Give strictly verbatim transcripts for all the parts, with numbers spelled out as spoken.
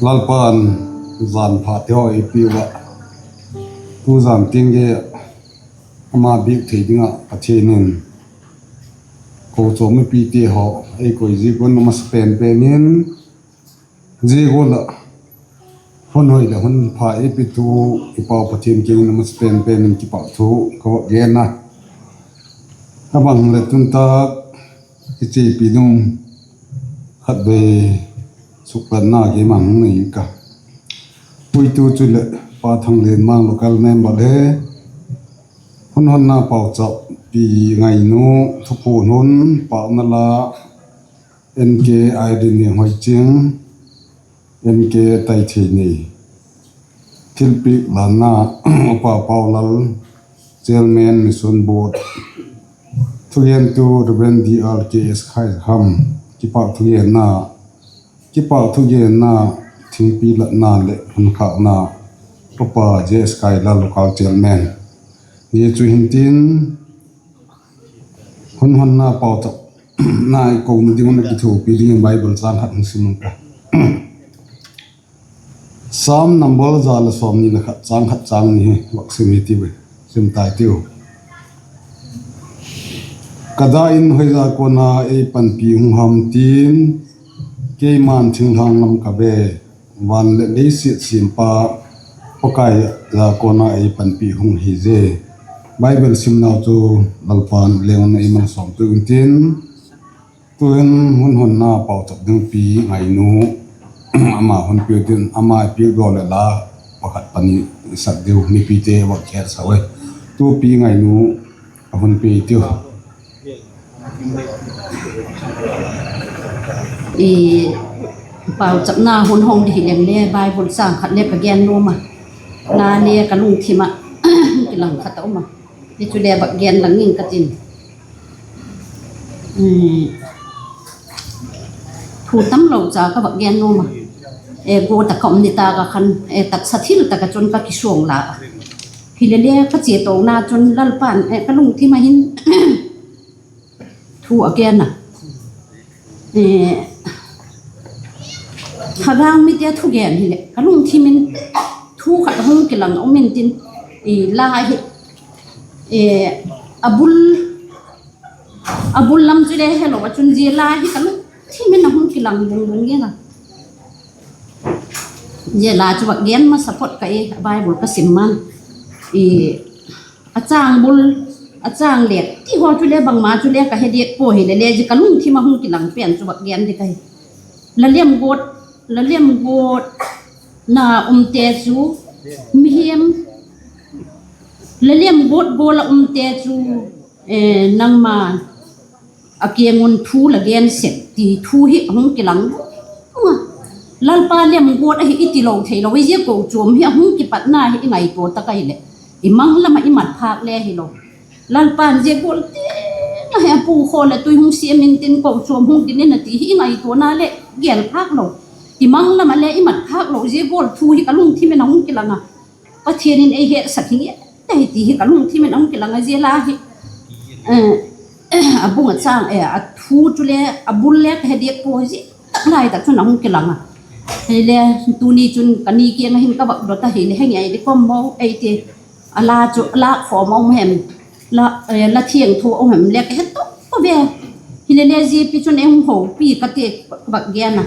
Lalpa'n jan pha te haw ei piu ah, tu jan tiang ge ama biak thei ding ah Pathian in kochuam mipite haw ei koi ziak un a masa pen pen in, zia gual ah hun hoi leh hun pha ei pitu i Pau Pathian kiang in a masa pen pen in kipakthu ka va gen a. A bang leh tun tak i chiapi ding khatvei suklatna kei mang nei ka. Puitu chuleh Pa Thanglianmang, local member le hun honna pauchappi ngainu, thupuan hun, pâkna la, N K Irene Nianghoiching, N K Taitheinei, thilpiak lâkna Upa Paulal, Chairman Mission Board, thugentu Reverend D R K S Khaizakham, kipak thugenna, kipak thugenna, thingpi latna leh hun khâkna Upa J S Kailal, local chairman. Zia chu hintin, hun honna pauchapna i kona ding un a kithuapi dingin Bible châng khat hung sim ing ka. Sam number za leh sawmni leh khat, châng khat châng ni hi vak sim hi tiu, sim tai tiu. Ka da in hoiza kona ei panpi hung ham tin, keima'n thinglhang lam ka ve, van leh lei siat siampa Pakai za kona ei panpi hung hi ze. Bible simnau chu Lalpa'n leng un ei malsawmtu intin, tu'hin hun honna pauchap ding pi ngainu, ama hun piu ding, ama i piak daw leh la pakhat pani i sak diu, mipite vak khelsau e. Tu pi ngainu a hun pi tiu. I pauchapna hun hong di hileng le Bible châng khat le ka gen nuam a, la le ka lungthim ah kilang khat a um a, hi chu le vak gen lang ing ka tin. Thu tamlo cha ka vak gen nuam a, e, guat ah ka um nitâk ah khan, e, taksa thil tak ah chun ka kisuang la a. Hile le ka chiatona chun Lalpa'n, e, ka lungthim ah hin thu a gen a, e, thagau mite thugen hileh ka lungthim in thu khat hung kilang a um intin, i la hi, e, a bul, a bul lam chu le helo a chun zia la hi ka lungthim in a hung kilang bung bung ing a. Zia la chu vak gen masa phot ka e, a Bible ka sim man, i, a châng bul, a châng lêt ti haw chu le bangma chu le ka he diak pua hile le, zia ka lungthim a hung kilang pen chu vak gen di ka hi. La lemguat, la lemguatna umte chu, mihem, la lemguat gual ah umte chu, e, nangma a kiang un thu la gen sek ti thu hi a hung kilang a. Lalpa lemguat ahi i tilo theilo i zia kochuam hi a hung kipatna hi i ngaitua tak ahileh, i mang lam ah i mat phâk le hilo. Lalpa'n zia gual tiang ahi a pu khaw leh tui hung siam intin kochuam hung din in a ti hi i ngaituana leh gêl phâk lo. I mang lam ah le i mat phâk lo, zia gual thu hi ka lungthim in a hung kilang a. Pathian in ei hetsak hi nge te hi ti hi ka lungthim in a hung kilang a, zia la hi, a bung a châng, e, a thu chu le, a bul le ka he diak pua, zia tak lai tak chun a hung kilang a. Hile, tuni chun ka ni kiang ah hin ka vak dot ahile, henge ai di kom mo ei ti. A la chu lâk khawm a um hem, la, e, la thiangtho a um hem le ka he to ve. Hile le zia pi chun ei hung hopi ka ti, ka vak gen a.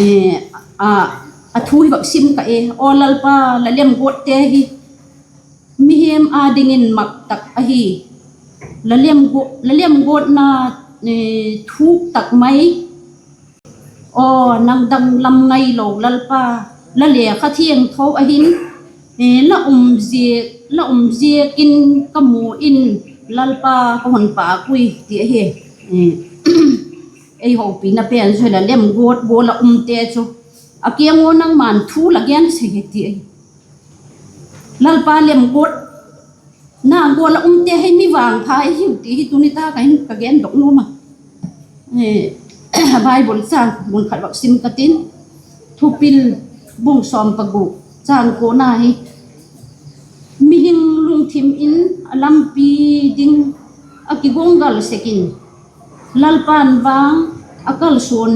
E, a, a thu hi vak sim ka e, Aw Lalpa, la lemguatte hi mihem â dingin mak tak ahi. La lemguat, la lemguatna, e, thuk tak mai. Aw, nang dang lam ngailo Lalpa, la lekha thiangtho ah hin, e, la um ziak, la um ziak in ka mu in, Lalpa ka hun pâk ui ti ahi. E, ei hopina pen chu la lemguat gual ah umte chu, a kiang ua nangma'n thu la gen sek hi ti ahi. Lalpa lemguatna gual ah umte hi mi vangpha i hiu ti hi tuni tak ah hin ka gendok nuam a. E, Bible châng mun khat vak sim ka tin, Thupil bung sawm paguk, châng kuana hi, mihing lungthim in a lampi ding a kiguanggal sek in, Lalpa'n vang a kalsuan,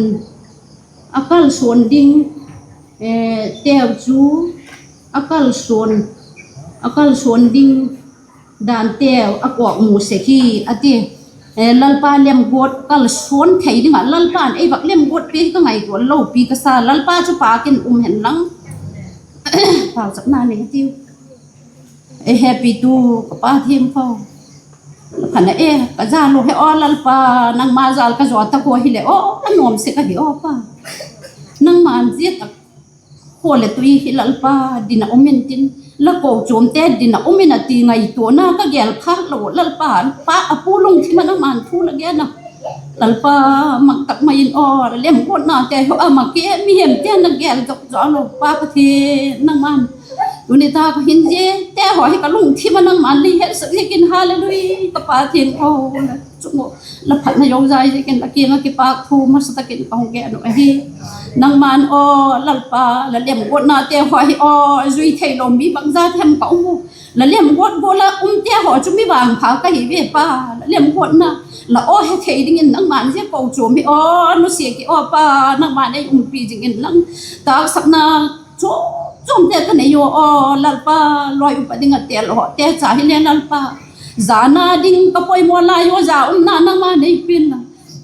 a kalsuan ding eh, teu chu a kalsuan, a kalsuan ding dan teu a kawkmu sek hi a ti. Eh, Lalpa lemguat kalsuan thei ding ah Lalpa'n ei vak lemguat piak ka ngaitua lopi ka sa. Lalpa chu pâk in um hen lang. Pauchapna nei tiu. Ei hepitu ka Pa thiangtho, phat na e, ka jal u hi aw Lalpa, nangma jal ka zaw tak ua hileh aw, a nuam sek ahi aw Pa. Nangma'n zia tak khua leh tui hi Lalpa, din a um intin, la kochuamte din a um in a ti ngaituana ka gêl phâk lo Lalpa, Pa a pu lungthim ah nangma'n thu la gen a. Lalpa, mang tak mai in aw, la lemguatnate haw a mak e, mihemte na gêl dok zaw lo Pa Pathian nangma'n. Tuni tak ah hin ziate haw hi ka lungthim ah nangma'n lei hetsak ziakin, hallelujah, ka Pa thiangtho, la chung uh la phatna zozai ziakin la kiang ah kipâk thu masa tak in ka hung gen uh ahi. Nangma'n aw Lalpa, la lemguatnate haw hi aw, zui theilo mi bangza hem ka um u. La lemguat gual ah umte haw chu mi vangpha ka hi ve Pa, la lemguatna la aw he thei dingin nangma'n zia kochuam hi aw nusia ki aw Pa, nangma'n ei umpi dingin lang, taksapna chuam chuamte ka nei ua aw Lalpa, lawi upa ding ah tel hawte cha hile Lalpa, zana ding ka poimaw lai ua za umna nangma'n ei pia inla,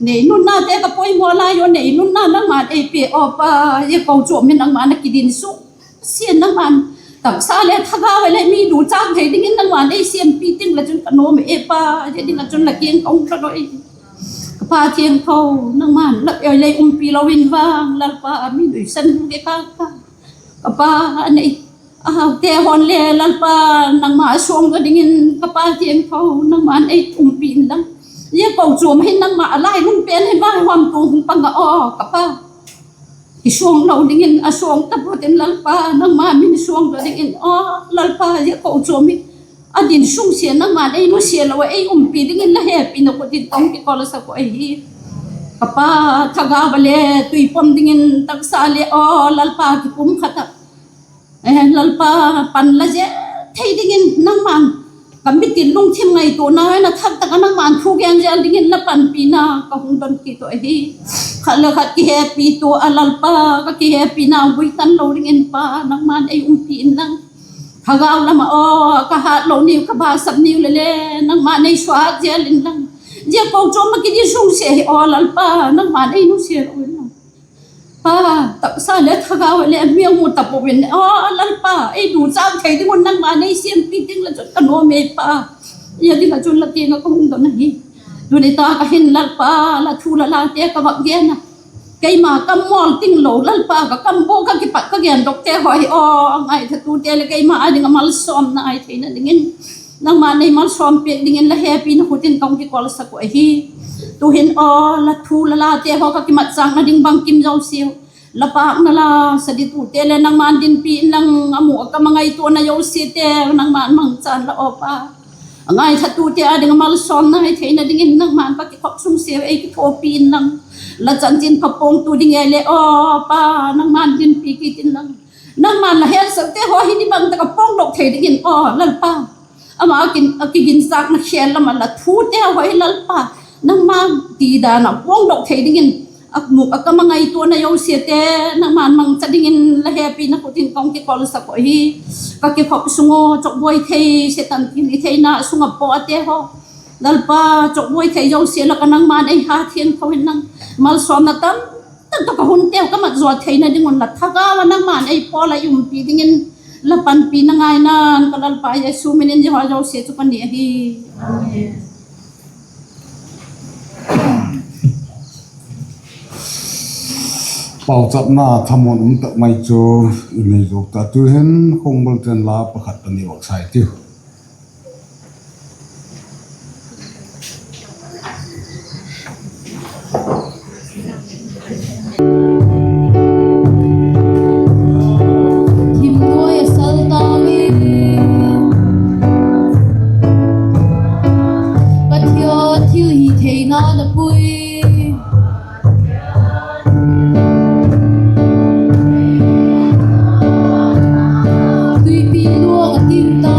nei nunnate ka poimaw lai ua nei nunna nangma'n ei pia aw Pa, zia kochuam hi nangma'n a kidin suk sian nangma'n, taksa leh thagau a leh mi duchâk thei dingin nangma'n ei siampi ting la chun ka nuam e Pa, zia ding ah chun la kiang ka hung ka doi. Ka Pa thiangtho, nangma'n la ei lei umpi lo in vang Lalpa, mi nuisan hu ke ka ka, ka Pa, a nei a haute haw'n le Lalpa, nangma a suang zaw dingin ka Pa thiangtho, nangma'n ei umpi inla, zia kochuam hin nangma a lainung pen hin vaihawmtu hung pang ah aw ka Pa, kisuang lo dingin a suang taphot in Lalpa, nangma min suang zaw dingin aw Lalpa, zia kochuam hi a din sung sia nangma'n ei nusia lo a ei umpi dingin la hepina khut in ka hung kikawlsak uh ahi. Ka Pa, thagau a le tuipom dingin taksa le aw Lalpa kipumkhat ah, eh, Lalpa, pan la zia thei dingin nangma'n ka mitin lungthim ngaituana in a thak tak ah nangma'n thu gen zel dingin la panpina ka hung don kit uh ahi. Khat le khat kihepitu a Lalpa, ka kihepina gui tan lo dingin Pa, nangma'n ei umpi inla, thagau lam ah aw ka hât lo niu ka basap niu le le, nangma'n ei suat zel inla, zia kochuam ah kidin sung sia hi aw Lalpa, nangma'n ei nusia lo inla, Pa, taksa leh thagau leh miang mu tapo in aw Lalpa, ei duchâk thei ding un nangma'n ei siampi ting la chun ka nuam e Pa, zia ding ah chun la kiang ah ka hung don ahi. Tuni tak ah hin Lalpa, la thu la late ka vak gen a, keima kam mawl ting lo Lalpa, ka kam bûk ka kipat ka gendokte haw hi aw, ngaithatute leh keima â ding ah malsawmna ngai theina dingin, nangma'n ei malsawm piak dingin la hepina khut in ka hung kikawlsak uh ahi. Tu'hin aw la thu la late haw ka kimatchâkna ding bangkim zosiau, la pâkna la sa ditute leh nangma'n dinpi inla, a mu a kam a ngaituana zosiateu nangma'n mangchan la aw Pa, a ngaithatute â ding ah malsawmna ngai theina dingin nangma'n ka kikhop sung siau ei kithuapi inla, la chanchinpha puangtu ding ei le aw Pa, nangma'n dinpi kit inla, nangma'n la hetsakte haw hi ni bang tak ah puangdok thei dingin aw Lalpa, ama a kiginchâkna khêl lam ah la thute haw hi Lalpa, nangma ti dan ah puangdok thei dingin, a mu a kam a ngaituana zosiate nangma'n mangcha dingin la hepina khut in ka hung kikawlsak uh ahi. Ka kikhop sung uh chawkbuai thei, Setan thilhitheina sung ah pawtte haw, Lalpa, chawkbuai thei zosia lak ah nangma'n ei ha thiangtho inla, malsawmna tam tak tak ah hunteu ka mat zaw theina ding un la thagau a nangma'n ei pawl a umpi dingin la panpina ngaina'n ka Lalpa Jesu min in zia haw zosia chu ka ni ahi. Pauchapna thamuan um tak mai chu i nei zo ta, tu'hin khawmul ten la pakhat pani vak sai tiu. Thim nuai a sal tau in, Pathian thilhitheina la pui, tuipi luang a tin ta.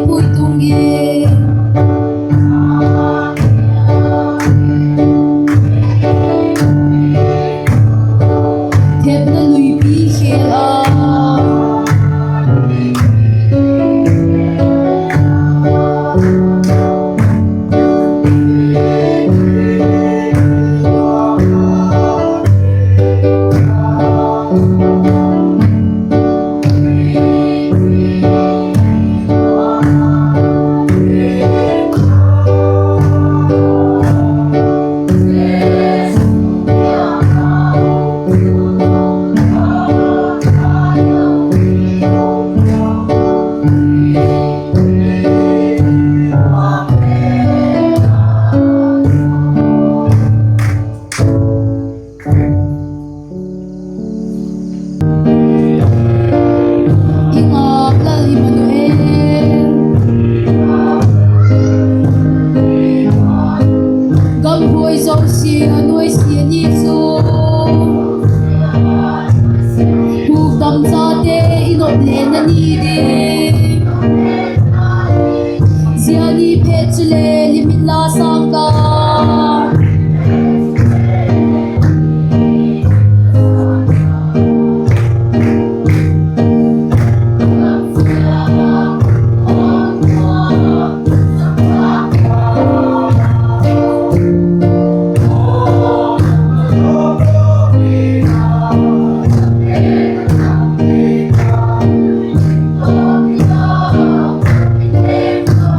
pui tung in, thepna luipi khêl a. I ngâk Lal Immanuel, gam huai zosia nuaisia ni chu, hukdam chate i nop lena ni ding. Zia ni phet chule Liminla sângka,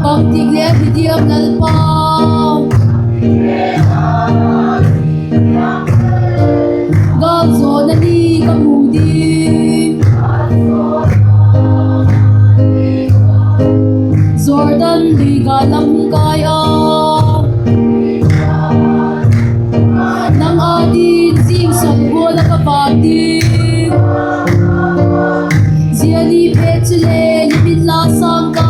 bangtik le hi diam Lalpa, gâlzawna ni ka mu ding. Jordan lui gâl lam kai a, nang â ding zingsang gual ah ka vâk ding. Zia ni phet chule Liminla sângka,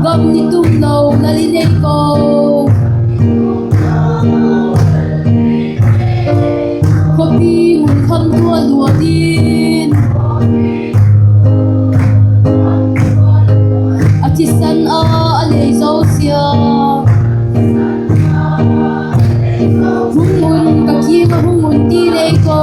gam ni tum lo Lal i nei ko. Khawpi mun kham tua lua din, a thisan a a lei zosia, hung un, ka kiang ah hung un ti nei ko.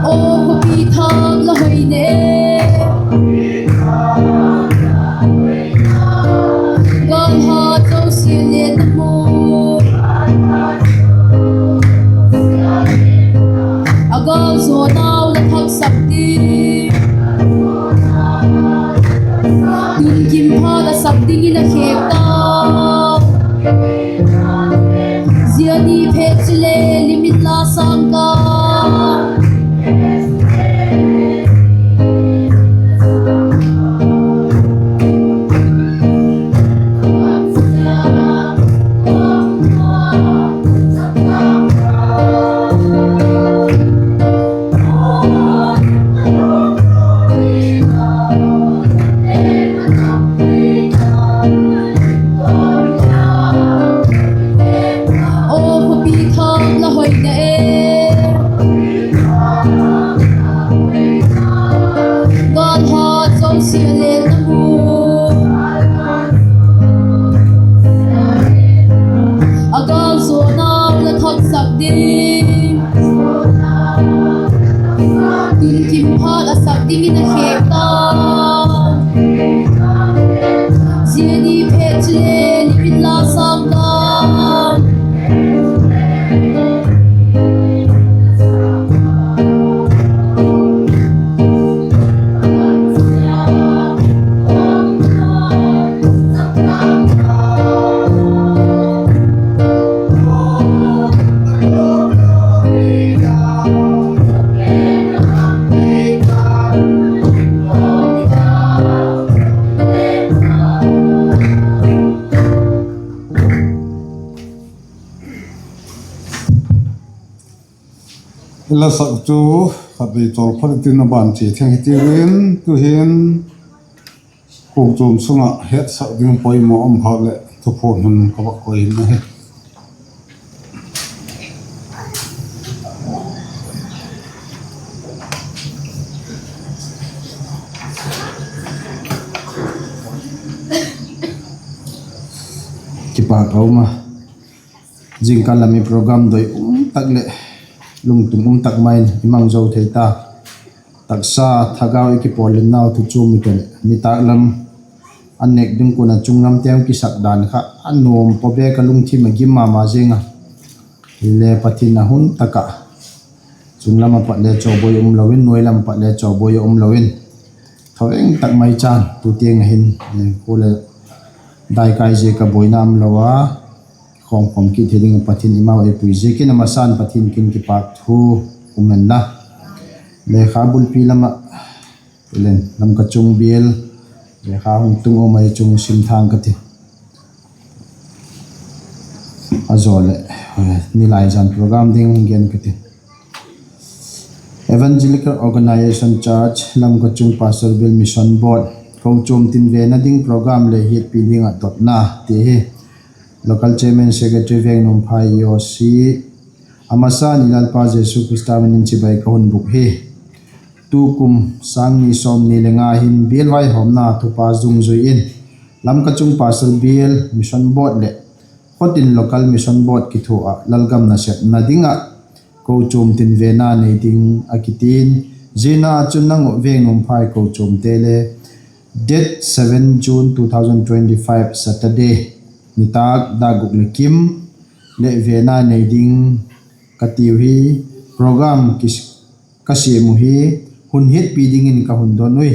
Aw khawpi thak la hoi ne, gâl hat zosia le na mu, a gâlzawnau la thaksak ding, tun kim phat a sak dingin a khêk ta. Zia ni phet chule Liminla sângka, aw khawpi thak la hoi ne, gâl hat zosia le na mu, a gâlzawnau la thaksak ding, tun kim phat a sak dingin a khêk ta. Zia ni phet chule Limin I la sak chu khatvei chawl phat tin a ban chia theng hitiu in, tu'hin kochuam sung ah hetsak ding poimaw um phat leh thupuan hun ka va koi in ahi. Kipâk a um a, zingkal lam i program doi um tak leh lungtum um tak mai in i mang zo thei ta. Taksa thagau i kipawlnau thu chuam i te leh nitâk lam a nêk ding kuan a chung lam tem kisak dan kha a nuam pua bek a lungthim a gim ma ma zing a. Hile Pathian a hun tak ah chung lam a pat le chawbuai um lo in, nuai lam a pat le chawbuai um lo in, thaweng tak mai chan tu tiang a hin, eh, khu le daikai ziak a buaina um lo a, khawmkhawm kit thei ding Pathian i mau ei pui ziakin a masa'n Pathian kiang in kipâk thu um hen la. Lekha bulpi lam ah, len lam ka chung bial, lekha hung tung um ahi chung sim thang ka ti. A zaw leh, eh, nilaizan program ding hung gen ka ti. Evangelical Organization Church Lamka Chung Pastor Bial Mission Board, kochuam tin vena ding program le hiatpi ding ah dotna ti hi. Local Chairman Secretary Vengnuamphai Yosi, a masa'n i Lalpa Jesu Khrista min in chibai ka hun bûk hi. Tukum sâng ni sawmni le nga hin bial vaihawmna thupa zungzui in, Lamka Chung Pastor Bial Mission Board leh Khawtin Local Mission Board kithua ah lalgam nasepna ding ah kochuam tin vena nei ding a kitin, ziana ah chun nang uh Vengnuamphai kochuamte le date seven June two thousand twenty-five Saturday nitâk dâk guk le kim leh vena nei ding ka tiu hi. Program ki, ka siam uh hi hun hiatpi dingin ka hun don ui.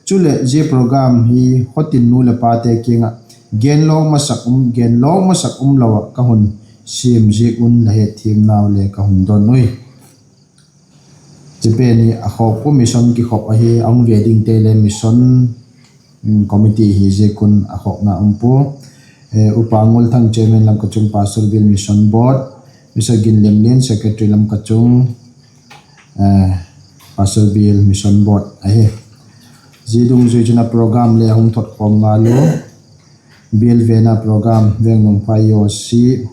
Chuleh zia program hi khawtin nu leh pate kiang ah gen lawk masak um, gen lawk masak um lo ah ka hun siam ziak un la hetthiamnau le ka hun don ui. Zia pen hi a khawk uh mission kikhop ahi, a hung ve dingte le mission, mm, committee hi ziak un a khawkna um pua. Eh, Upa Ngulthang Chairman Lamka Chung Pastor Bial Mission Board, Mister Ginlemlian Secretary Lamka Chung, eh, Pastor Bial Mission Board ahi. Zia dungzui chun a program le a hung thot khawm ngal u. Bial vena program Vengnuamphai Yosi,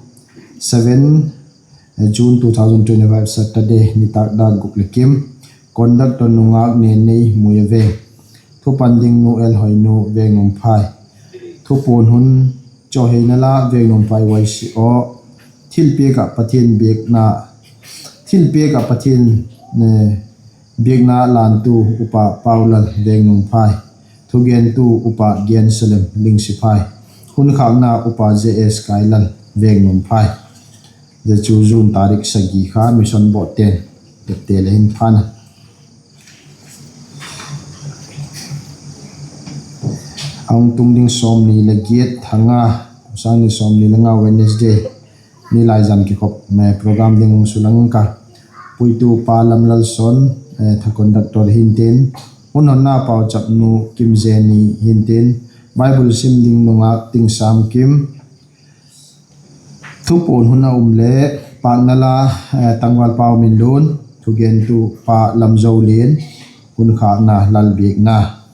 seven June two thousand twenty-five Saturday nitâk dâk guk le kim. Conductor nungâk Nennei Muiave. Thupan ding Nu El Hoinu Vengnuamphai. Thupuan hun chawheina la Vengnuamphai Y C O. Thilpiak ah Pathian biakna, thilpiak ah Pathian, eh, biakna lantu Upa Paulal Vengnuamphai. Thugentu Upa Gensalem Lingsiphai. Hun khâkna Upa J S Kailal Vengnuamphai. Zia chu June tarik sagi kha Mission Board ten tepte le hin phan a. A hung tung ding sawmni le giat, thanga, sâng ni sawmni le nga Wednesday, nilaizan kikhop, eh, program ding hung sulang ka. Puitu Pa Lamlalson, eh, tha conductor hintin, hun honna pauchapnu Kimzeni hintin, Bible sim ding nungâk Tingsam Kim, thupuan hun a um le, pâkna la, eh, tangval Pau Minlun, thugentu Pa Lamzolian, hun khâkna Lalbiakna.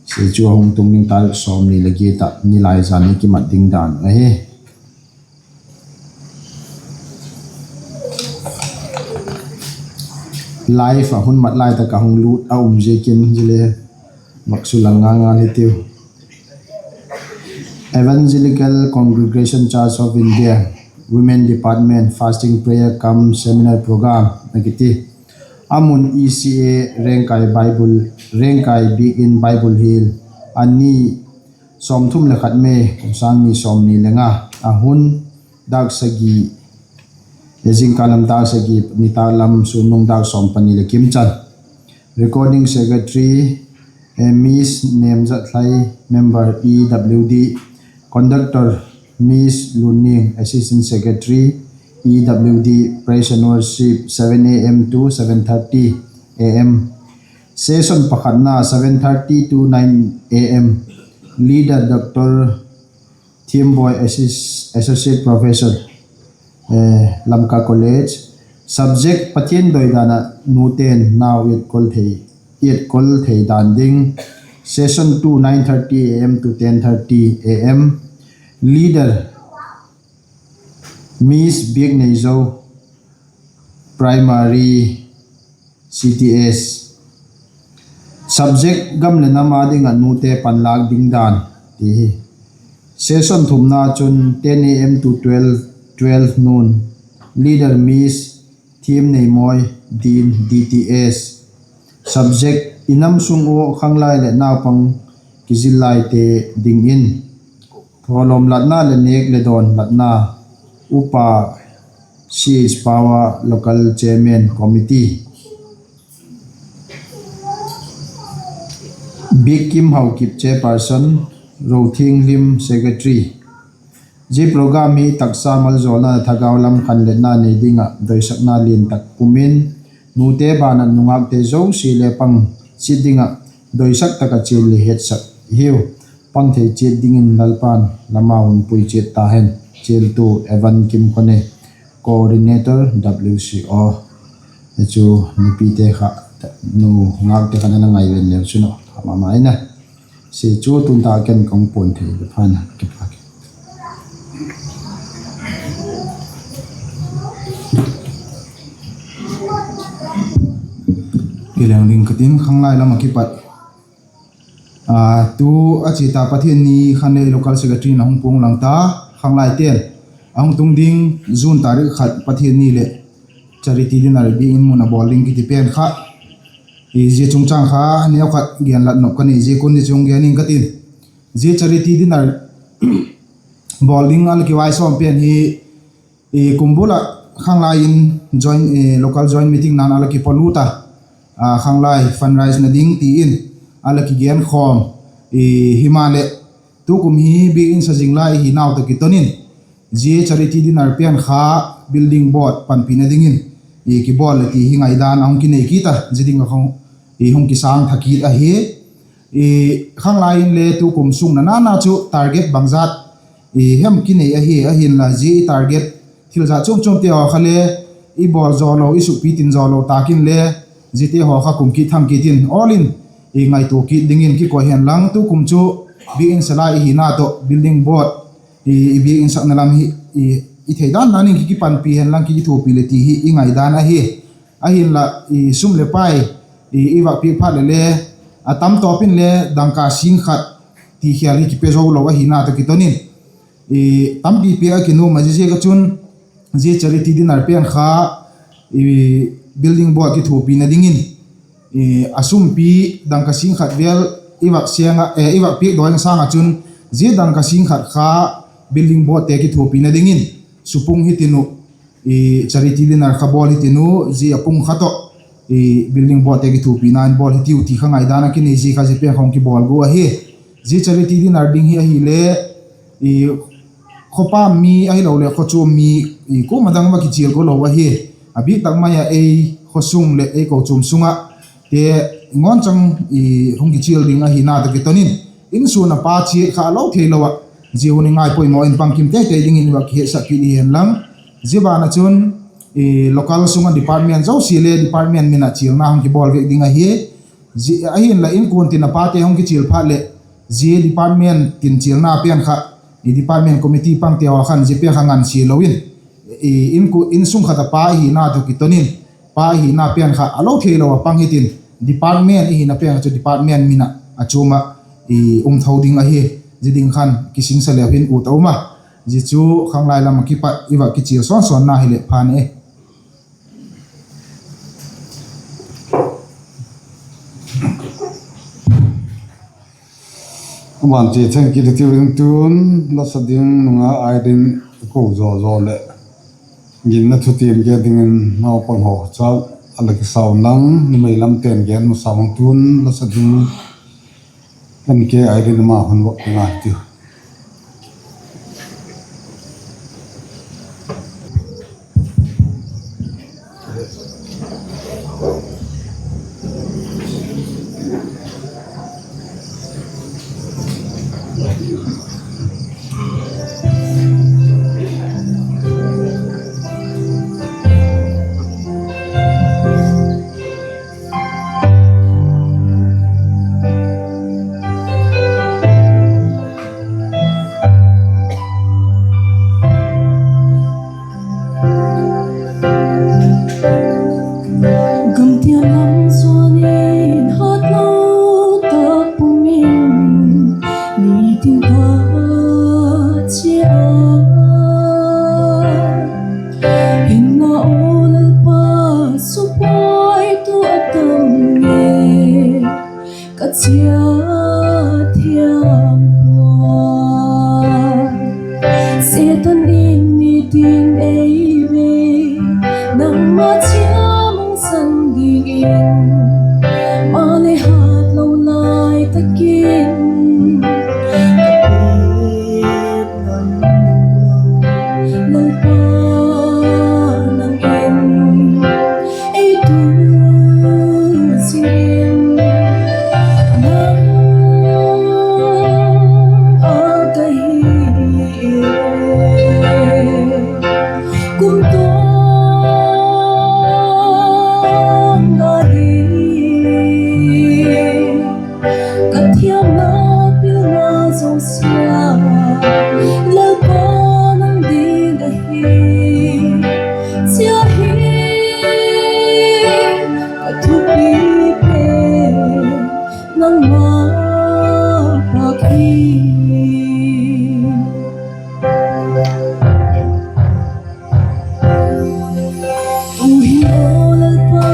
Zia chu a hung tung ding tarik sawmni le giat ah nilaizan i kimat ding dan ahi. Live ah hun mat lai tak ah hung lût a um ziakin zia le vak sulang ngal ngal hitiu. Evangelical Congregation Church of India Women Department Fasting Prayer cum Seminar Program a kiti. A mun E C A Rengkai Bible, Rengkai Biakin Bible Hill, a ni sawmthum le khat May, kum sâng ni sawmni le nga, a hun dâk sagi, zingkal lam dâk sagi, nitâk lam sunnung dâk sawm pani leh kim chan. Recording Secretary, eh, Miss Nemzathlai, Member E W D. Conductor, Miss Lunning, Assistant Secretary, E W D, Praise and Worship, seven A M to seven thirty A M. Session pakhatna, seven thirty to nine A M. Leader, Doctor Thiamboi, Assis-, Associate Professor, eh, Lamka College. Subject: Pathian doidan ah nute'n nau etkol thei, etkol thei dan ding. Session two, nine thirty A M to ten thirty A M. Leader: Miss Biakneizo, Primary, C T S. Subject: Gam leh nam â ding ah nute panlâk ding dan, ti hi. Session thumna chun ten A M to twelve, twelve noon. Leader: Miss Thiamneimoi, Dean, D T S. Subject: I nam sung ua khanglai leh naupang kizil laite dingin thawlawm latna leh nêk leh dawn latna. Upa C H Pawa, Local Chairman Committee. Biakim Haokip, Chairperson, Rothianghlim, Secretary. Zia program hi taksa maljawlna leh thagau lam khanletna nei ding ah doisakna lian tak pum in, nute ban ah nungâkte zosia le pang chiat ding ah doisak tak ah chial le hetsak hiu. Pang thei chiat dingin Lalpa'n la mau hun pui chiat ta hen. Chialtu Evan Kimkhonei, Coordinator, W C O. Hi chu nupite kha, nungâkte kha na ngai ven leu chun a pha ma ma in a. Zia chu tun ta ken ka hung puan thei le phan a, kipak. Kileng ding ka tin, khanglai lam ah kipat, a, tu a chia ta Pathian ni khan le Local Secretary in a hung puang lang ta, khanglaite'n a hung tung ding June tarik khat Pathian ni leh charity dinner biakin mun a bawl ding kiti pen kha, zia chungchâng kha neukhat genlat nop ka nei ziak un zia chu hung gen ing ka tin. Zia charity dinner bawl ding a la kivaisawm pen hi, kumbul ah khanglai in local joint meeting na'n a la kipolut a, khanglai fundraise na ding ti in a la kigenkhawm. Himaleh, tukum hi biakin sa zing lai ahi nau tawh kiton in, zia charity dinner pen kha building board panpina dingin kibawl le ti hi ngaidan a hung kinei kit a, zia ding a hung kisâng tha kit ahi. Khanglai in le tukum sung na na na chu target bangzat hem kinei ahi, ahinla zia i target thil zat chuam chuamte haw kha le i bawl zaw lo, i sukpi tin zaw lo tâk in le, ziate haw kha kum kit thang kit in awl in ngaitua kit dingin kikoi hen lang, tukum chu biakin sa lai i hina tawh building board i biakin sakna lam hi i thei dan dan in ki kipanpi hen lang ki kithuapi le ti hi i ngaidan ahi. Ahinla, sum leh pai i vak piak phat leh le, a tam tawp in le dangka sîng khat ti khial hi kipe zo lo ahina tawh kiton in, tampi piak a kinuam a, ziaziak a chun zia charity dinner pen kha building board kithuapina dingin a sumpi dangka sîng khat vêl i vak piak dawi sâng ah chun, zia dangka sîng khat kha building boardte kithuapina dingin supung hitin uh, charity dinner kha bawl hitin uh, zia a pung kha tawh building boardte kithuapina in bawl hitiu ti kha ngaidan a kinei ziak a zia pen kha hung kibawl gua ahi. Zia charity dinner ding hi ahile, khawpa mi ahiloleh khawchuam mi, kuama dang va kichial go lo ahi. A bîk tak mai ah ei khawsung leh ei kochuam sung ah te ngawn chang hung kichial ding ahina tawh kiton in, insung a pa chiat kha a lo theilo ah, zia hun i ngaipoimaw in bangkim teitei dingin i va kihetsak kit i hen lang. Zia ban ah chun local sung ah department zosia le department min ah chialna hung kibawl vek ding ahi. Ahinla inkuan tin a pate hung kichial phat leh, zia department tin chialna pen kha department committee pangte haw khan zia pen kha ngansia lo in, insung khat a pa ihina tawh kiton in, pa ihina pen kha a lo theilo a pang hitin, department ihina pen kha chu department min ah a chuam ah um tho ding ahi. Zia ding khan kisingsa leu hin ut a um a, zia chu khanglai lam ah kipat i va kichial sawn sawnna hileh phan e. Aman chia theng kit hitiu in, tun la sa ding nung a Irene ko zaw zaw leh ginna thutiam gen dingin naupang haw cha a la kisau lang, numei lamte'n gen masa mang, tun la sa ding N K Irene ama hun vak ngai tiu. Sia thiam pua, Setan in ni tin ei bei, nangma chia mangsan dingin, maleh hatlo lai tak in, ka biak lam lo, Lalpa nang in ei tu zing in, nang â ka hi e. Kumtuang a ding, ka thiamna pilna zosia, Lalpa nang ding ahi. Zia hi ka thupi pen, nangma pâk hi. Tu'hin aw Lalpa,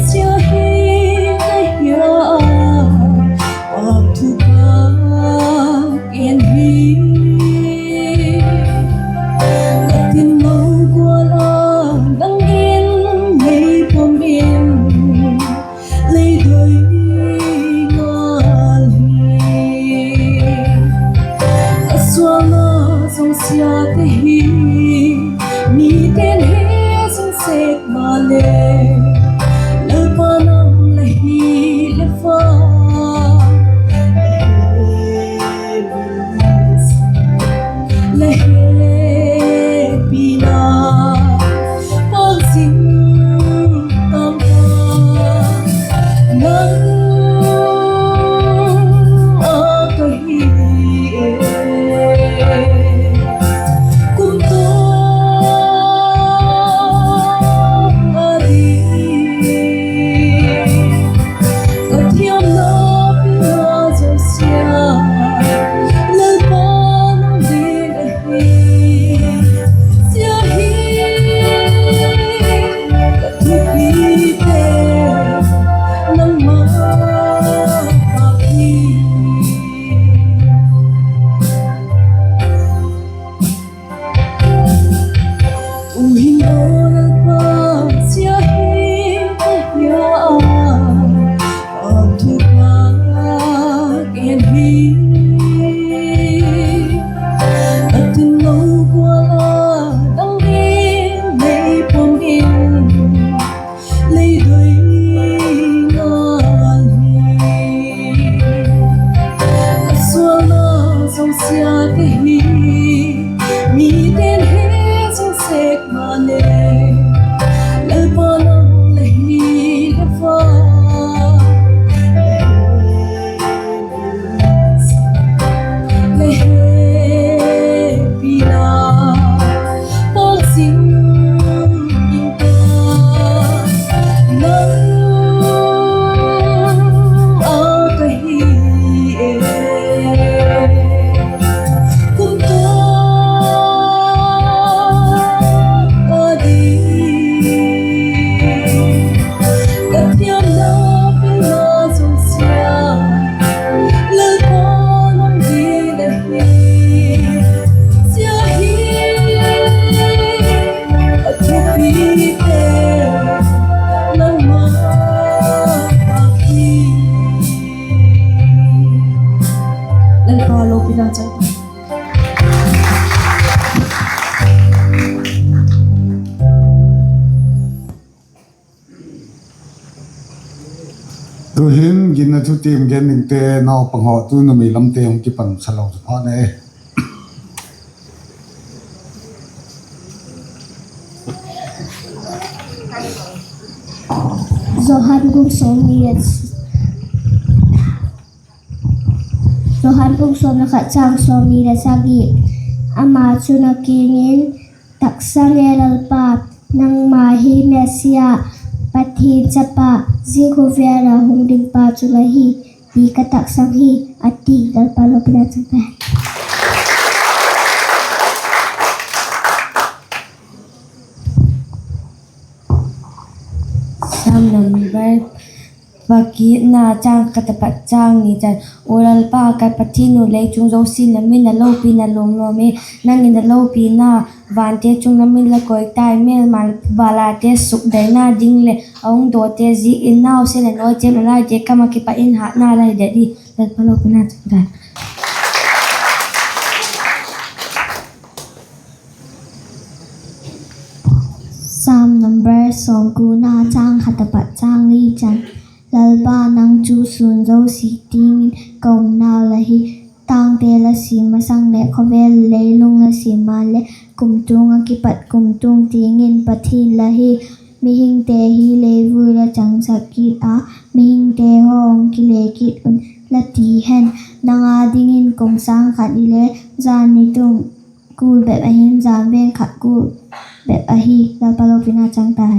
zia hi ka hia a, pâk thu ka gen hi. Ka tin lo gual a nang in lei pom in, lei doi ngal hi. Ka sualna zosiate hi, mite'n he zing sek maleh, Lalpa nang la hi le fa, la hepina pâk zing tam ta, nang â ka hi e. Kumtuang a ding, ka thiamna pilna zosia, Lalpa nang ding ahi. Zia hi ka thupi pen, nangma pâk hi. Tu'hin aw Lalpa, zia hi ka hia a, pâk thu ka gen hi. Ka tin lo gual a nang in lei pom in, lei doi ngal hi. Ka sualna zosiate hi, mite'n he zing sek maleh, Lalpa nang la hi le fa, la hepina pâk zing in ta, nang â ka hi e. Kumtuang a ding, ka thiamna pilna zosia, Lalpa nang ding ahi. Zia hi ka thupi pen, nangma pâk hi. Lalpa lopina chang. Tu'hin ginna thutiam gen dingte naupang haw, tu numei lamte hung kipan sa lo chu phat e. Johan bung sawmni le, Johan bung sawm le khat chang sawmni le sagi. Ama chun a kiang in, Taksang e Lalpa, nangma hi Messia, Pathian chapa, zia khawvel a hung dingpa chu la hi, ti ka taksang hi, a ti. Lalpa lopina chang ta hen. Sam number Pakitna châng khat apat châng ni chan. Aw Lalpa, ka Pathian nu, lei chung zosia in la min a lopina lawm lawm e. Nang in la lopina vante chung la min la koi tai, mêlma bâlate sukdaina ding leh a hung dawte ziakin nausen leh nawi chêp la laite kam ah kipat in hatna la hi det hi. Lalpa lopina chang tai. Sam number sawmkuana, châng khat apat châng li chan. Lalpa, nang chu sûn zosia tiang in ka umnau la hi. Tângte la siam masang leh khawvel leilung la siam maleh, kumtuang ah kipat kumtuang tiang in Pathian la hi. Mihingte hi leivui la changsak kit a, mihingte haw hung kile kit un la ti hen. Nang â dingin kum sâng khat hile, jan ni tung kul bep ahi'n, jan veng khat kul bep ahi. Lalpa lopina chang tai.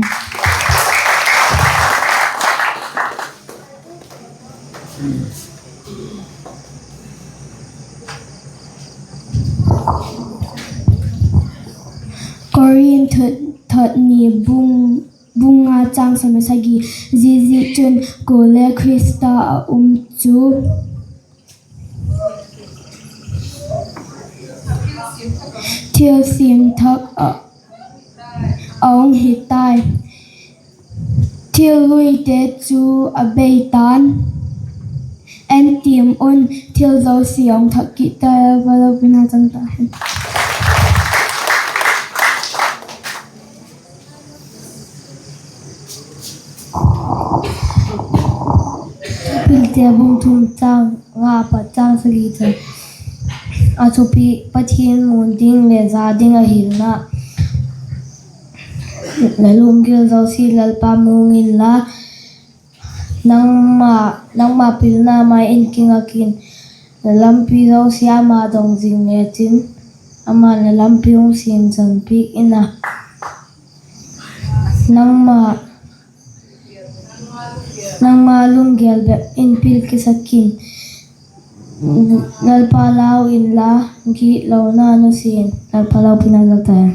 Korinth thot ni bung, bung nga châng sawm le sagi. Ziaziakchun, kuale Khrista a um chu thil siam thak a, a hung hi tai. Thil luite chu a bei ta'n, en tiam un, thil zosia a hung thak kit tai. Lalpa lopina chang ta hen. Thupilte bung thum châng nga apat châng sagi chan. A thupi: Pathian mun ding leh za ding a hilna. La lunggil zosia Lalpa mu ung inla, nangma, nangma pilna mai in kingak in. La lampi zosia ama dong zing lechin, ama'n la lampi hung siam chan piak in a. Nangma, nangma lunggel bep in pil kisak in. Lalpa lau inla, gitlona nusia in. Lalpa lopina chang ta hen.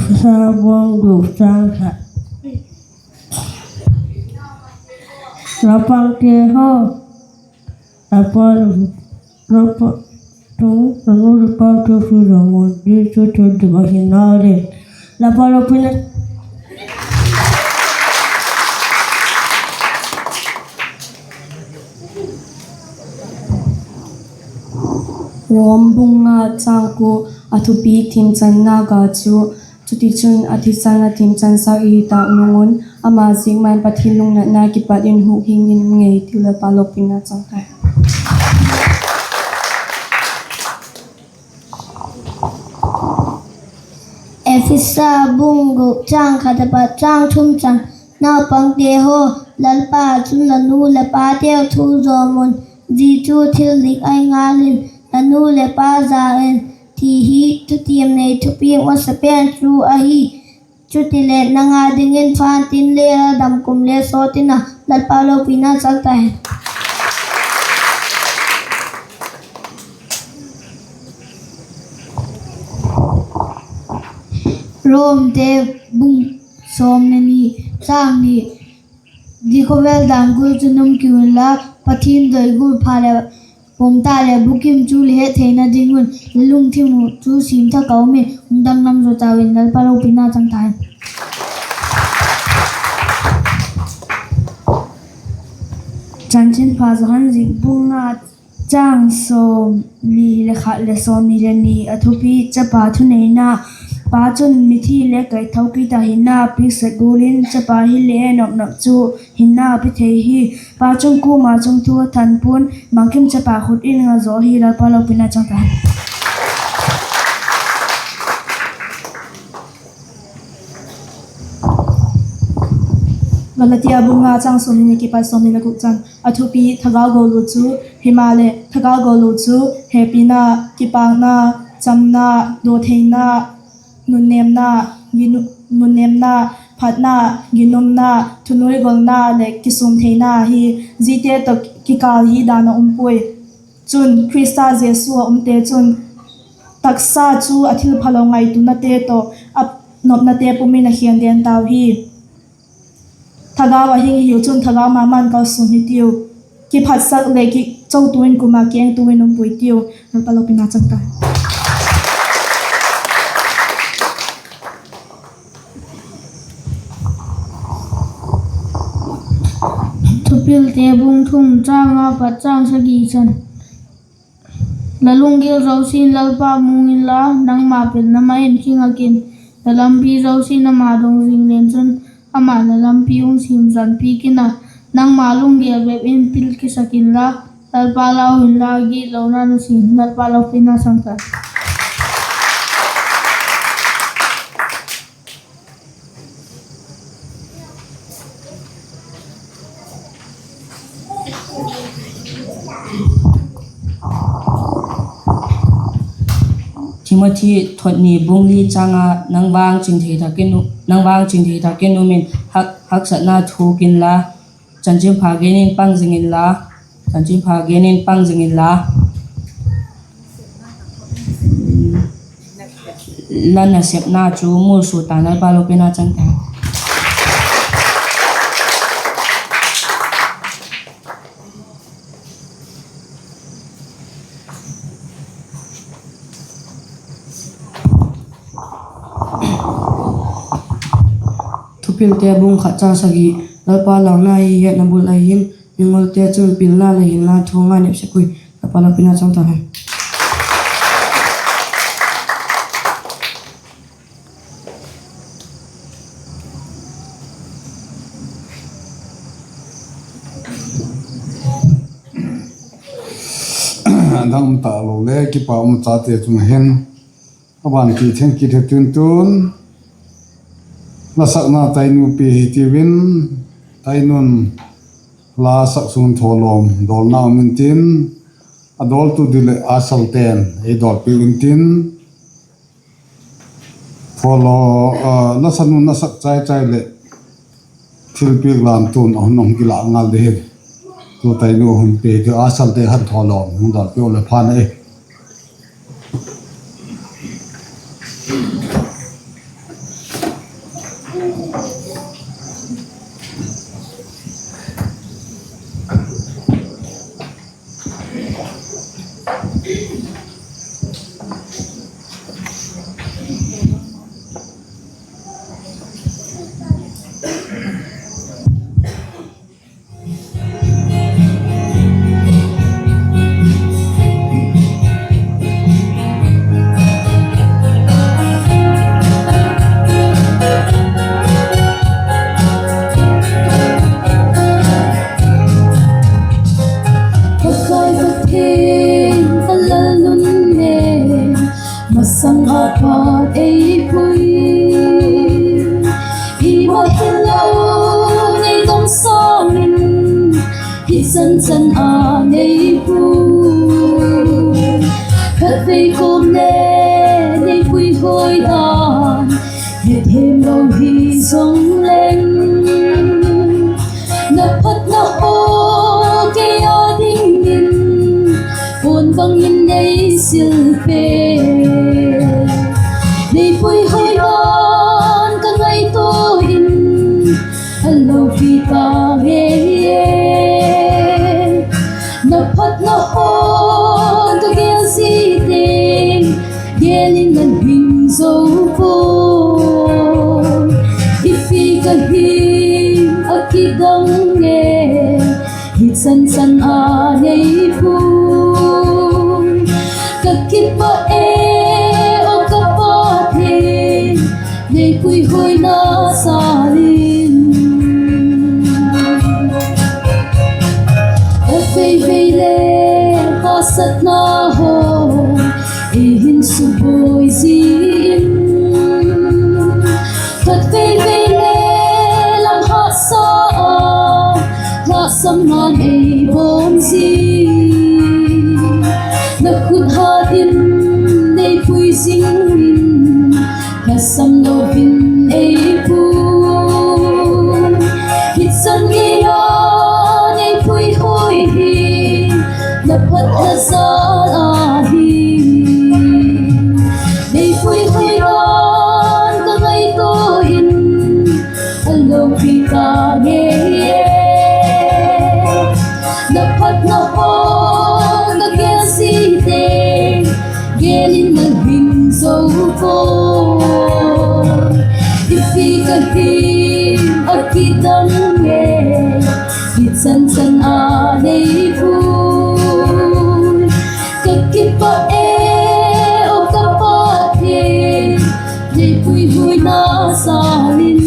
Efesa bung guk châng khat. Naupangte haw, la pa, la pa, tu, la nu la pate thu zawm un, zia chu thil dik ahi naleh. Lalpa lopina. Rom bung nga châng kua, a thupi: Thiamchanna ga chu. Chutichun, a thisan a thiamchansak i hi tâk nung un, ama ziak ma in Pathian lungnatna kipat in hukhing in um ngei hitiu. Lalpa lopina chang tai. Efesa bung guk châng khat apat châng thum chan. Naupangte haw, Lalpa ah chun la nu leh pateu thu zawm un, zia chu thil dik ahi ngal in. La nu leh pa za in, ti hi thutiam nei thupiak masa pen chu ahi. Chutileh nang â dingin pha intin, lei a dam kum le sawt in a. Lalpa lopina chang ta hen. Romte bung sawm le ni, châng ni. Zia khawvel dan gual chun um kiu inla, Pathian doi gual pha leh pom ta leh bukim chu la het theina ding un, la lungthim uh chu siam thak a um in hung danglam zaw tau in. Lalpa lopina chang ta hen. Chanchinpha Johan zik bung nga châng sawmni le khat leh sawmni le ni, a thupi: Chapa thuneina. Pa chun mithi le kaitho kit a, hinna piak sek gual in Chapa hileh nopnop chu hinna a pe thei hi. Pa chun kuama chun thu a than pua'n, bangkim Chapa khut in nga zaw hi. Lalpa lopina chang ta hen. Galatia bung nga châng sawmni ni kipat sawmni le guk chan. A thupi: Thagau golu chu, himaleh Thagau golu chu hepina, kipâkna, chamna, dawtheina, nunnêmna, ginu-, nunnêmna, phatna, ginumna, thunuaigolna leh kisûm theina hi ziate tawh kikâl hi dan a um puai. Chun Khrista Jesu ah umte chun taksa chu a thilphalo ngaituanate tawh a nopnate pum in a khen den tau hi. Thagau ah hing hiu chun thagau ma ma'n kalsuan hitiu. Kiphatsak leh kichotu in kum ah kengtu in um puai tiu. Lalpa lopina chang ta. Thupilte bung thum châng nga pat châng sagi chan. La lunggil zosia'n Lalpa mu inla, nangma pilna ma in kingak in; la lampi zosia'n ama dong zing leng chun, ama'n la lampi hung siamsanpi kin a, nangma lunggel bep in pil kisak inla, Lalpa lau inla, gitlona nusia in. Lalpa lopina chang ta. Timothy thot ni bung li châng a, nang vang chingthei tak in um in, haksatna thuak inla, chanchinpha gen in pang zing inla, chanchinpha gen in pang zing inla, la nasepna chu mualsua ta. Lalpa lopina chang ta. Thupilte bung khat châng sagi. Lalpa lâkna hi hetna bul ahi in, mingolte chun pilna leh hinna thu ngai nep sek ui. Lalpa lopina chang ta hen. Dang um talo le kipak um chate chung hin, a ban kitheng kit hi tin tun, la sakna Tainu pi hi tiu in, Tainu'n la sak sun thawlawm dawlna um intin, a dawltu di leh a salte'n ei dawlpiu intin, thawlaw, a, la sa nu'n a sak chai chai leh thilpiak lamtu'n a hun hung kilâk ngal di hi. Tu Tainu hun pi hi tiu, a salte khan thawlawm hung dawlpiu le phan e. Pakai Pathian a Lalnunne, masang a pat ei pui. I ma hilo nei dong sâng in, hi chan chan a nei pui. Khatvei kawm le nei puihuai dan, hethem lo hi zong leng, na phatna haw kei â dingin puan bang in nei sil pe. Nei puihuai dan ka ngaitua in, a lopi ta ngei e. Na phatna haw ka gel ziakin, gel in an hing zo puai. I pi ka hi a kidang e, hi chan chan a nei puai. Ka kipak e, aw ka Pathian, nei puihuaina sâng in. Khatvei vei le hahsatna haw ei hin subuai zing in, khatvei vei le lam hahsa a lhahsamna'n ei bawm zing. Na khut hat in nei pui zing in, lhasam lo in ei pui. Hi a kidang e, hi chan chan a nei pui. Ka kipah e, aw ka Pathian, nei puihuina sâng in.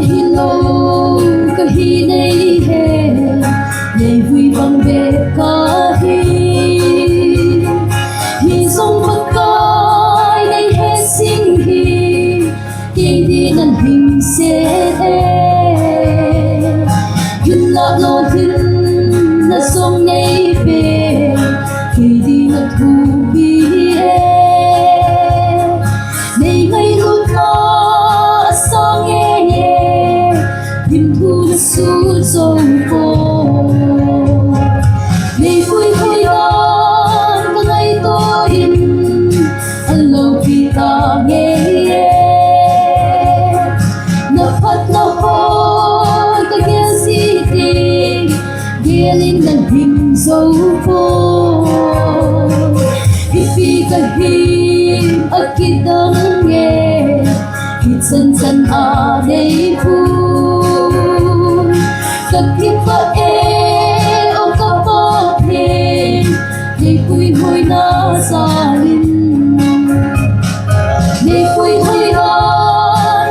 Hilo ka hi nei he, nei vui bang bep ka hi. Hi zong Pakai nei he sing hi, kei din a hing se e. Hinna lawtinna zong nei pe, kei din a thupi e. Nei ngailutna a sâng e, him thu na sut zo pua. Nei puihuina ka ngaitua in, a lopi ta ngei e. Na phatna haw ka gel zite, gel in na hing zo pua. Hipi ka hi a kidang e, hi chan chan a nei pui. Ka kipah e, aw ka Pathian, nei puihuina sâng in. Nei puihuina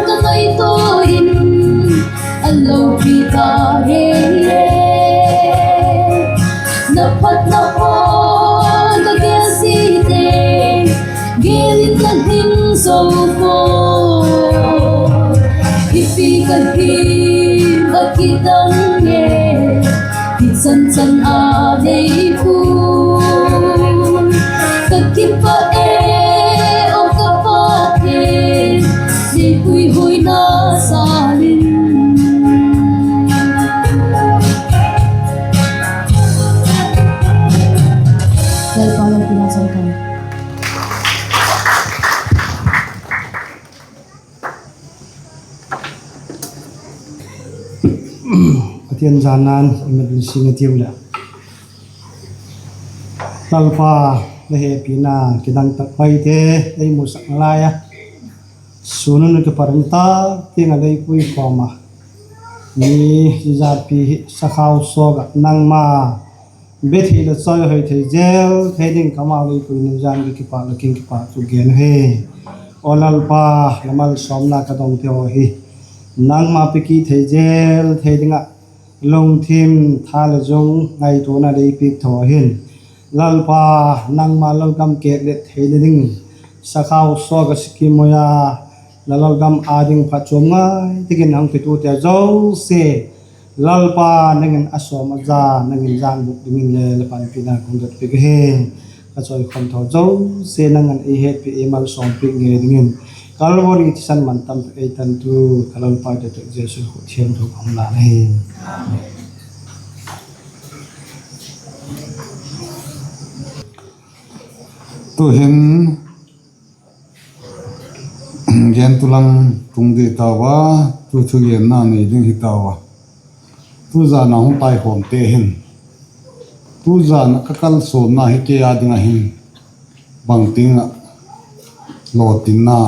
ka ngaitua in, a lopi ta ngei e. Na phatna haw ka gel zite, gel in na hing zo pua. Hipi ka hi a kidang e, hi chan chan a nei pui. Ka kipah e, aw ka Pathian, nei puihuina sâng in. Lalpa lopina chang ka. Pathian zanna'n i mit in sing i tiu leh, Lalpa, la hepina kidang tak maite ei musak nalai a, sun hun kipat in tak tiang ah lei pui khawm a, mi zia pi hi sakhau suak ah nangma bethei leh chawihoi thei zel thei ding kamau lei pui nung ziakin ka kipak leh kin kipak thu gen hi. Aw Lalpa, la malsawmna ka dongte haw hi nangma pe kit thei zel thei ding ah lungthim tha leh zung ngaituana lei piak tho hin, Lalpa, nangma lalgam kêklet theina ding, sakhau suak ah Sikkim moi a la lalgam â ding phatchuam ngai tak in hung kitute zosia, Lalpa, nang in a sawm a za nang in zang bûk dingin le la panpina ka hun dot piak ahi. Ka chawikhawm tho zosia nang in ei hetpi ei malsawmpiak ngei dingin, Calvary thisan man tam tak ei tantu ka Lalpa doi tak Jesu khut thiangtho ka hun lân ahi. Tu'hin gentu lam tung di tau a, tu thugenna nei ding hi tau a. Tuzan a hung taikhawmte hin, tuzan ah ka kalsuanna hi kei â ding ah hin bangtiang ah lawtinna,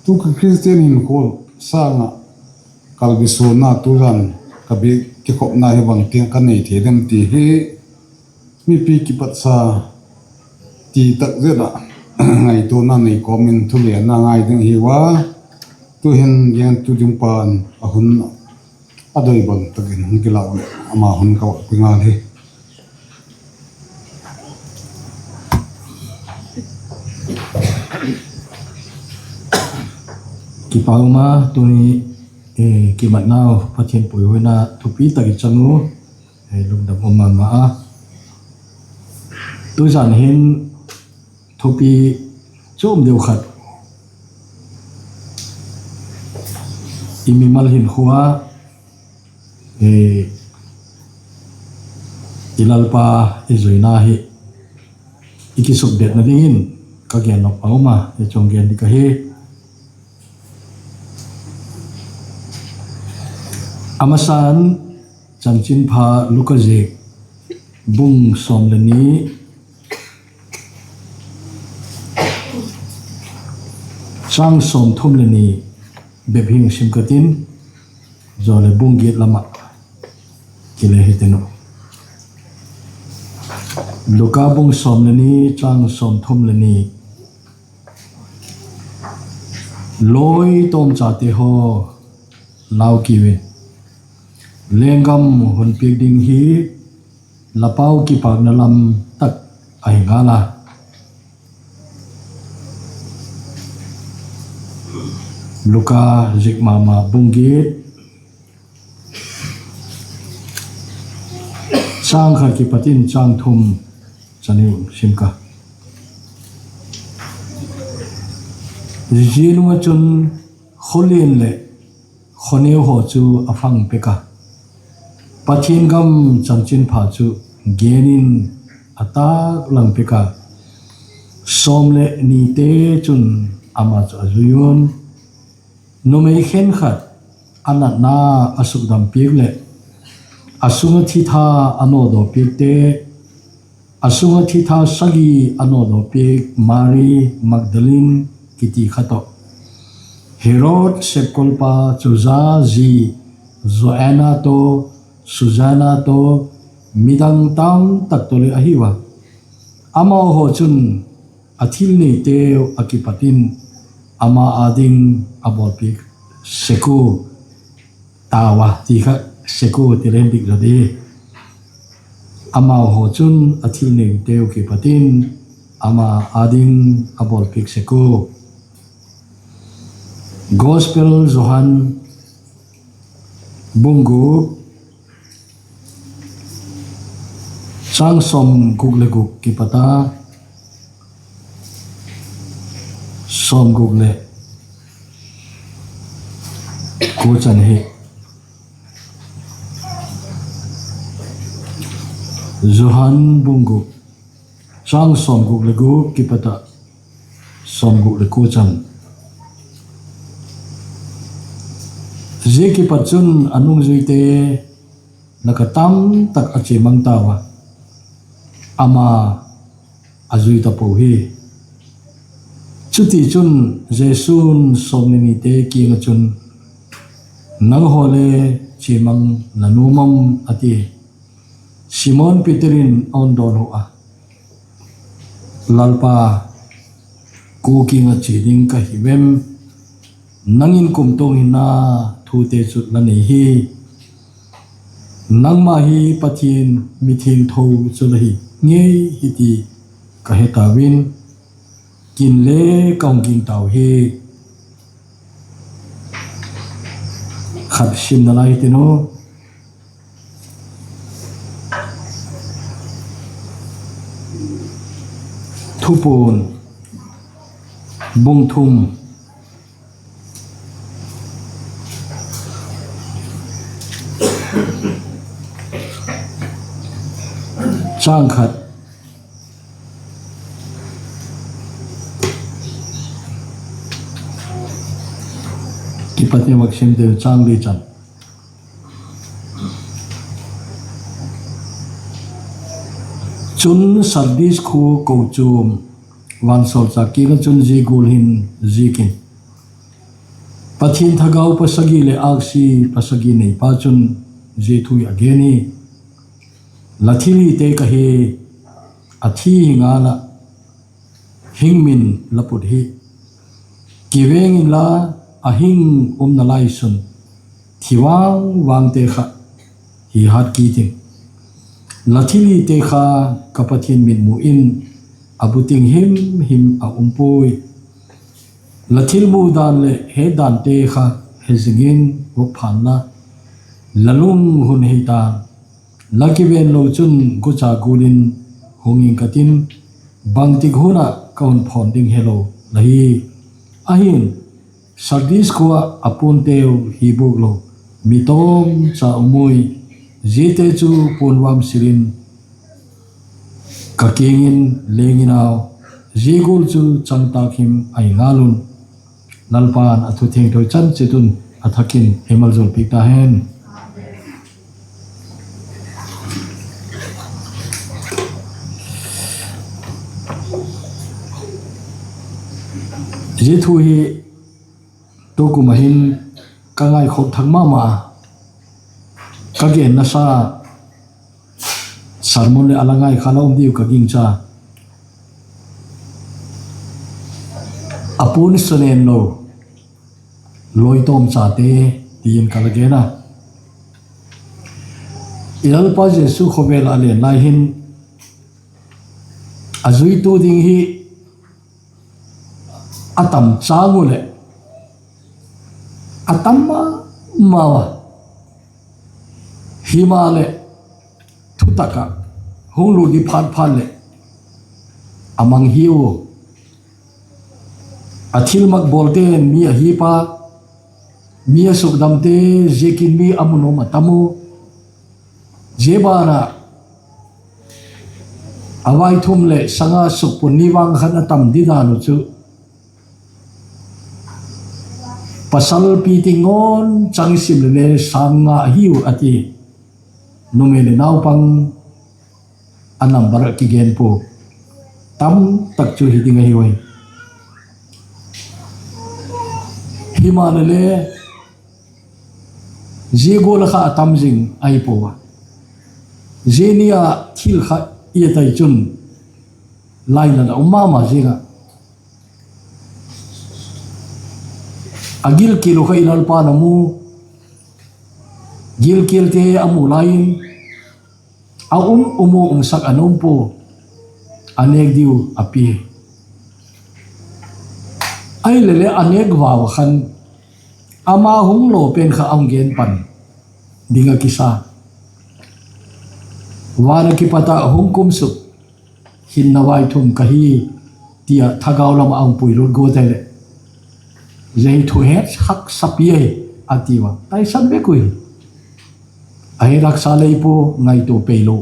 tu ka Christian hinkhua sâng ah kalbi suanna tuzan ka biak kikhopna hi bangtiang ka nei thei dem ti hi mipi kipatsa ti tak zet ah ngaituana nei kawm in thugenna ngai ding hiu a. Tu'hin gentu ding pa'n a hun a doi bang tak in hung kilau leh ama hun ka va pe ngal hi. Kipak um a, tuni kimatnau Pathian puihuina thupi tak i chang u, lungdam um ma ma a. Tuzan hin thupi chuam deu khat i mimal hinkhua, i Lalpa i zuina hi i kisukdetna dingin ka gen nop a um a, i chung gen dik ahi. A masa'n Chanchinpha Luka ziak, bung sawm le ni, châng sawmthum le ni bep hung sim ka tin, zaw leh bung giat lam ah kile hitin uh. Luka bung sawm le ni, châng sawmthum le ni. Lawi tawmchate haw, lau kiu in, lenggam hun piak ding hi la pau kipâkna lam tak ahi ngal a. Luka ziak ma ma bung giat, châng khat kipat in châng thum chan in sim ka. Zia nung ah chun khawlian leh khawneu haw chu a phang pek a, Pathian gam chanchinpha chu gen in a tâk lang pek a, sawm leh nite chun ama chu a zui un. Numei khenkhat a natna a sukdam piak leh a sung ah thitha a nawdaw piakte, a sung ah thitha sagi a nawdaw piak Mari Magdalin kiti kha tawh, Herod sepkolpa Chuza zi Joanna tawh, Susanna tawh, midang tamtak tawh le ahiu a. Amau haw chun a thil neiteu ah kipat in ama â ding a bawlpiak sek u, tau a ti kha, sek u ti le dik zaw di. Amau haw chun a thil neiteu kipat in ama â ding a bawlpiak sek u. Gospel Johan bung guk, châng sawmguk leh guk kipat a sawmguk leh kua chan hi. Johan bung guk, châng sawmguk leh guk kipat a sawmguk leh kua chan. Zia kipat chun a nungzuite lak ah tamtak a chia mang tau a, ama a zui tapo hi. Chutichun, Jesu'n sawmnite kiang ah chun, Nanghaw le chia mang la nuam am? a ti. Simon Peter in a hun dawnhu a, Lalpa, kua kiang ah chia ding ka hiu em? Nang in kumtuang hinna thute chu la nei hi. Nangma hi Pathian mithiangtho chu la hi ngei hi ti ka he tau in, kin le ka hung ging tau hi. Khat simna lai hitin u. Thupuan bung thum, châng khat kipat in vak sim deu, châng li chan. Chun Sardis khua kochuam vansawlchâk kiang ah chun zia gual hin ziak in, Pathian thagau pasagi leh âksi pasagi neipa chun zia thu a gen hi: La thilhite ka hi, a thi hi ngal ah, hing min la put hi. Kiveng inla, a hing umna lai sun thi vang vangte kha hi hat kit in. La thilhite kha ka Pathian mitmu in a buting him him a um puai. La thilmu dan leh het dante kha he zing in vop phan la, la lung hun hei ta'n. La kiven lo chun gucha gual in hung ing ka tin, bangtik hun ah ka hun phawn ding helo la hi. Ahi'n, Sardis khua ah a puanteu hi buak lo mi tawmcha um ui. Ziate chu puan vam sil in ka kiang in leng in au, zia gual chu changtâk him ahi ngal un. Lalpa'n a thu thiangtho chan chiat un a thak in ei maljawl piak ta hen. Zia thu hi tukum ah hin ka ngaikhawk thak ma ma a, ka genna sa sermon leh a la ngai kha la um diu ka gingcha. A puan sa nen lo, lawi tawmchate, ti in ka la gen a. I Lalpa Jesu khawvel ah a len lai hin a zuitu ding hi a tam châng uh leh a tam ma mau a, himaleh thutak ah hung lut di phat phat leh a mang hiu a. A thilmak bawlte'n mi a hip a, mi a sukdamte ziakin mi a mu nuam a tam u. Zia ban ah a vaithum leh sanga sukpun ni vang khan a tam di dan uh chu pasal pi ti ngawn chang sim leh le sâng nga hiu a ti. Numei leh naupang a number ah kigen pua, tam tak chu hi ding ahiu ahi. Himaleh le zia gual ah kha a tam zing ahi pua a. Zia ni a thil kha i et ai chun lainat a um ma ma zing ah, a gilkial uh kha i Lalpa'n a mu, gilkialte a mu lai in a um um u, umsak a nuam pua, a nêk diu a pia. Ahileh le a nêk vau ah khan ama hung law pen kha a hung gen pan ding ah kisa. Van ah kipat ah hung kum suk hinna vaithum ka hi, ti a thagau lam ah a hung puilut guat ahileh, zia hi thuhet haksa pi ahi, a ti ua, taisan vek ui. A het haksa lei pua, ngaitua peilo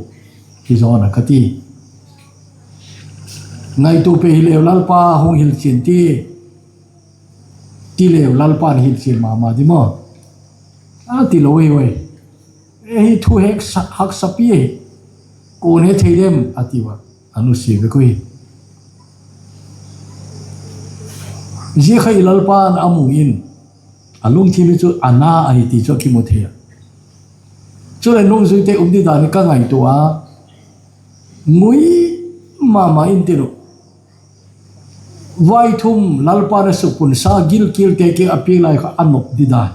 hi zaw na ka ti. Ngaitua pei hileu Lalpa hung hilchian ti, tileu Lalpa'n hilchian ma ma di maw, a ti lo hi ui. Hi thuhet haksa pi ahi, kua'n he thei dem, a ti ua, a nusia vek ui. Zia kha i Lalpa'n a mu in, a lungthim hi chu a na ahi ti chu a kimu thei a. Chuleh nungzuite um di dan hi ka ngaitua a, ngui ma ma intin uh, vaithum Lalpa'n a sukpunsa gilkialte kiang a piak lai kha a nop di dan,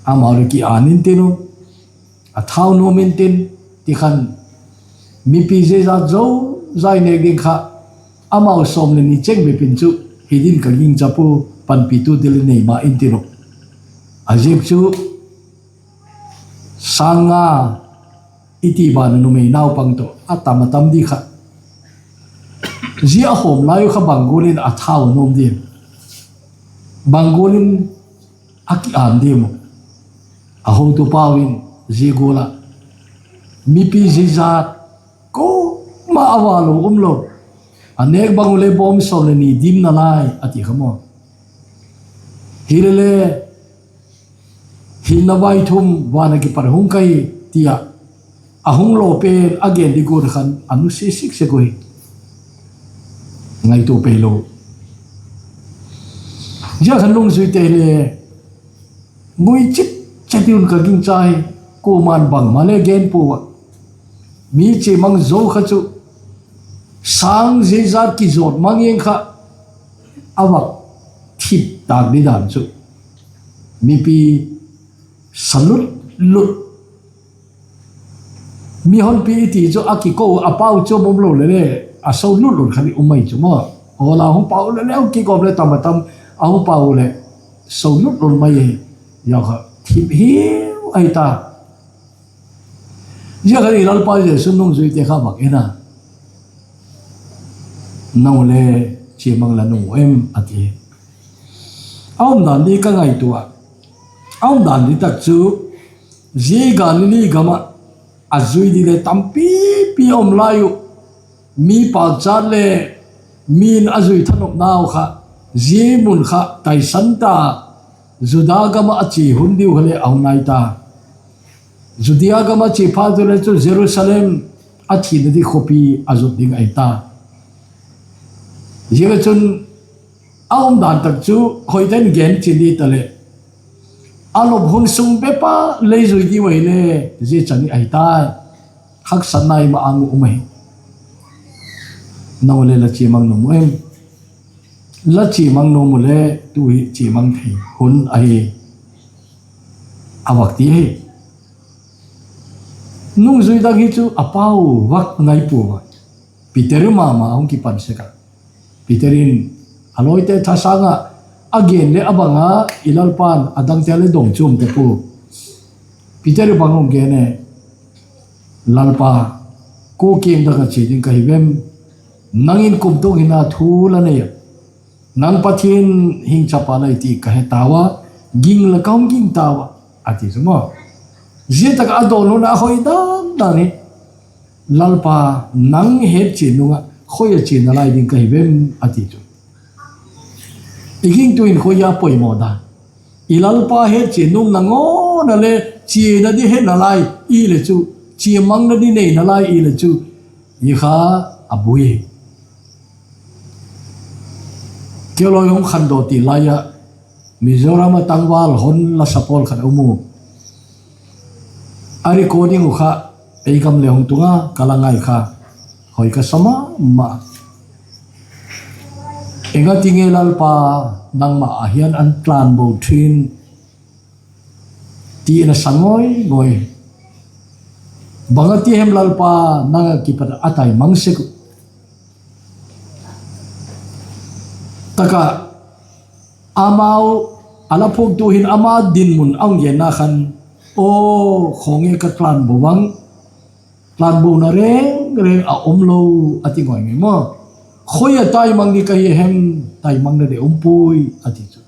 amau leh ki-an intin uh, a thau nuam intin, ti khan mipi zia zat zozai nêk ding kha amau sawm leh ni cheng bep in chu hi din ka gingcha pua, panpitute leh nei ma intin uh. A ziak chu sâng nga i ti ban a numei naupang tawh a tam a tam di kha, zia a hawm lai uh kha bang gual in a thau nuam diam, bang gual in a ki-an diam uh. A hotupau in zia gual ah mipi zia zat kuama a va lo um lo, a nêk bang uh leh bawm sawm leh ni dim nalai a ti kha maw. Hilele hinna vaithum van ah kipat hung ka hi, ti a a hung law pen a gen di gual khan a nusia sik sek ui. Ngaitua peilo. Zia khan nungzuite le ngui chit chet un ka gingcha hi, kuama'n bangma le gen pua a. Mi chia mang zo kha chu sâng zia zat kizawt mang ing kha a vak thip tâk di dan chu mipi sa lut lut, mi honpi i ti chu a kiko a pau chu um lo leh le, a so lut lut kha ni um mai chu maw. Awl a hung pau leh le hung kigawm leh tam a tam, a hung pau leh so lut lut mai hi, zia kha thip hiu ahi ta. Zia khan i Lalpa Jesu'n nungzuite kha vak en a, nang le chia mang la nung em a ti. A umdan di ka ngaitua a, a umdan di tak chu zia Galili gam ah a zui di le tampipi a um lai uh, mi pâkchat le mi'n a zui thanopnau kha, zia mun kha taisan ta, Juda gam ah a chia hun diu kha le a hung nai ta. Judia gam ah chia phat u le chu Jerusalem, a thina di khawpi a zot ding ahi ta. Ziak a chun A um dan tak chu hoiten gen chian di taleh, a lop hun sung bep a lei zui diu ahile, zia chan hi ahi tai. Haksatna i ma-âng uh um ahi. Nang u le la chia mang nuam uh em? La chia mang nuam uh le, tu hi chia mang thei hun ahi, a vak ti ahi. Nungzui dang hi chu a pau vak ngai pua a. Peter ma ma hung kipan sek a. Peter in a lawite thasâng ah a gen leh a bang a, i Lalpa'n a dangte le dong chuam ta pua. Peter bang hung gen e, Lalpa, kua kiang dang ah chia ding ka hi vem? Nang in kumtuang hinna thu la nei a, nang Pathian hing chapa la hi ti ka he tau a, ging la ka hung ging tau a, a ti chu maw. Zia tak ah a dawn hun a hoi dan dan hi, Lalpa, nang hetchian nung ah khoi ah chia nalai ding ka hi vem? a ti chu. I gingtu in khoi a poimaw dan. I Lalpa hetchian nung nangawn a le chiana di he nalai i le chu, chia mangna di nei nalai i le chu, i kha a buai. Keu lawi hung khandaw ti lai ah, Mizoram ah tangval hon la sa pawl khat a um u. A recording uh kha ei gam le hung tung a, ka la ngai kha, hoi ka sa ma ma. Enga ti nge Lalpa, nangma ah hian an tlanbo thin, ti in a sa ngawi ngawi. Bang a ti hem Lalpa, nang ah kipat a taimang sek uh. Tak ah, amau, a la phuaktu hin ama dinmun a hung genna khan, aw, khawnge ka tlanbo vang, tlanbona reng reng a um lo, a ti ngawi ngawi maw. Khoi ah taimang ding ka hi hem, taimangna ding um puai, a ti chu.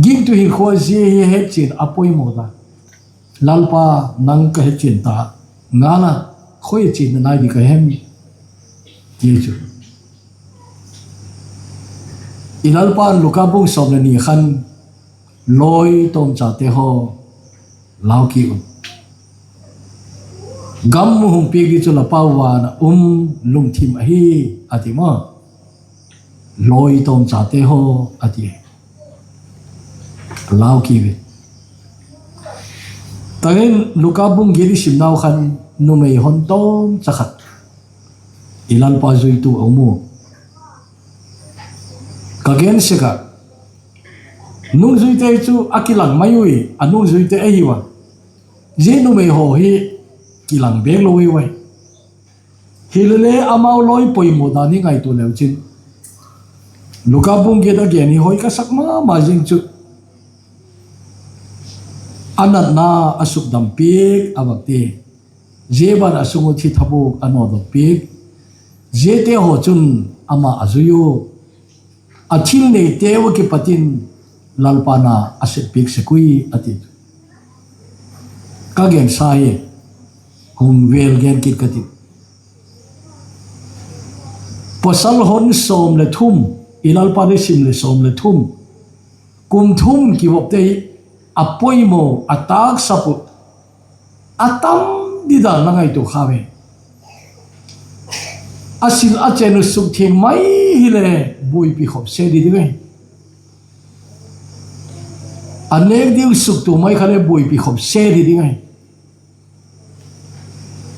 Gingtu hinkhua zia hi hetchian a poimaw ta. Lalpa, nang ka hetchian ta ngal a, khoi ah chiana nai ding ka hem, ti chu. I Lalpa'n Luka bung sawm le ni khan, lawi tawmchate haw, lau ki un, gam hung piak ding chu la pau van ah um lungthim ahi, a ti maw. Lawi tawmchate haw, a ti. Lau ki ve. Tangin Luka bung giat i simnau khan, numei hon tawmcha khat, i Lalpa zuitu a um u. Ka gen sek ah, nungzuite chu a kilang mai ui, a nungzuite ahiu a. Zia numei haw hi kilang bêk lo i ui. Hilele amau lawi poimaw dan i ngaitua leu chin, Luka bung giat a gen hi hoi ka sak ma ma zing chu, a natna a sukdam piak a vak ti. Zia ban a sung uh thi thabuk a nawdok piak. Ziate haw chun ama a zui u. A thil neite ua kipat in Lalpa na a sep piak sek ui, a ti. Ka gensa hi, hung vêl gen kit ka ti. Pawsal hon sawm le thum, i Lalpa i sim le sawm le thum, kum thum kivopte hi a poimaw, a tâksap uh, a tam didan la ngaitua kha ve. A sil a chen uh sukthiang mai hile buaipi khop se di ding ahi. A nêk ding suktua mai kha le buaipi khop se di ding ahi.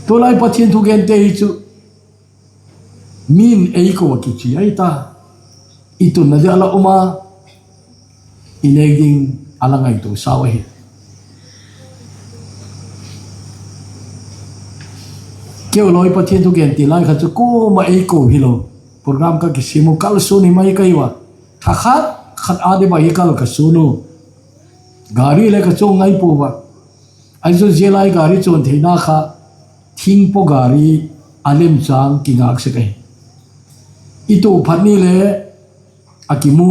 Tulai Pathian thugente hi chu min ei ko a kichi ahi ta. I tunna di a la um a, i nêk ding a la ngaitua sau ahi. Keu lawi Pathian thugen ti lai kha chu kuama ei ko hilo. Program ka kisiam u, kalsuan hi mai ka hiu a. Tha khat khat a di bang hi kal ka suan u. Gari le ka chuang ngai pua a. Ahi chu zia lai gari chuan theina kha thingpaw gari a lemchâng kingâk sek ahi. I tuak phat ni le a kimu,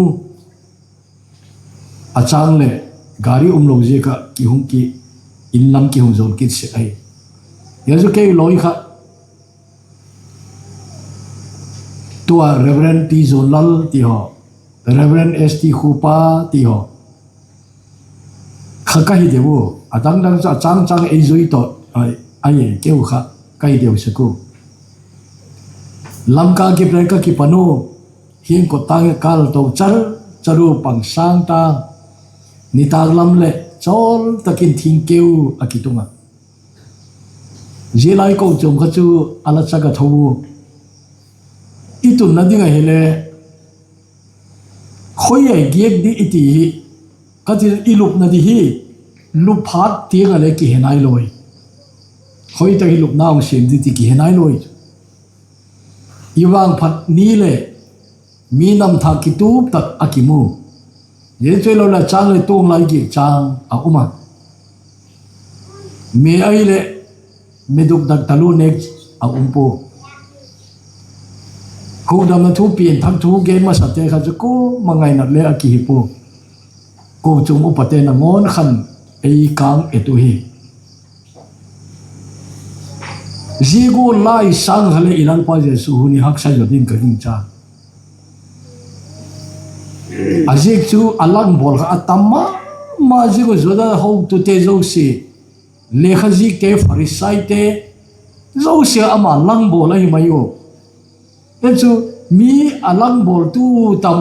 a châng leh gari umlo ziak ah kihung ki, in lam kihung zawn kit sek ahi. Zia chu kei lawi kha tua Reverend T. Zonlal ti haw, Reverend S T Khupa ti haw kha ka hi deu u, a dang dang chu a châng châng ei zui tawh, ahi, keu kha ka hi deu sek u. Lamka kipre ka kipan u, Thiangkot tâng a kâl to char char u, pang sâng ta, nitâk lam leh chawl tak in thingkeu a kitung a. Zia lai kochuam kha chu a la chak a tho u. I tunna ding ahile, khoi a i giak di i ti hi, ka ti, i lupna di hi, lup phat tiang a le kihe nai lo i. Khoi tak hi lupna hung siam di ti kihe nai lo i. I vangphat ni leh mi namthâk kitup tak a kimu. Zia chu hilo leh châng leh tuang lai giak châng a um a. Mi ahileh, mi dukdak talu nêk a um pua. Hukdamna thu, pianthak thu gen masate kha chu kuama ngainat le a kihi pua. Kochuam upate nangawn khan ei kâng et uhi. Zia gual lai sâng kha leh i Lalpa Jesu hun i haksa zaw ding ka gingcha. A ziak chu a langbawl kha a tam ma ma ziak uh, Juda hotute zosia, lekha zikte, Pharisaite zosia ama langbawl ahi mai u. Hi chu mi a langbawltu tam,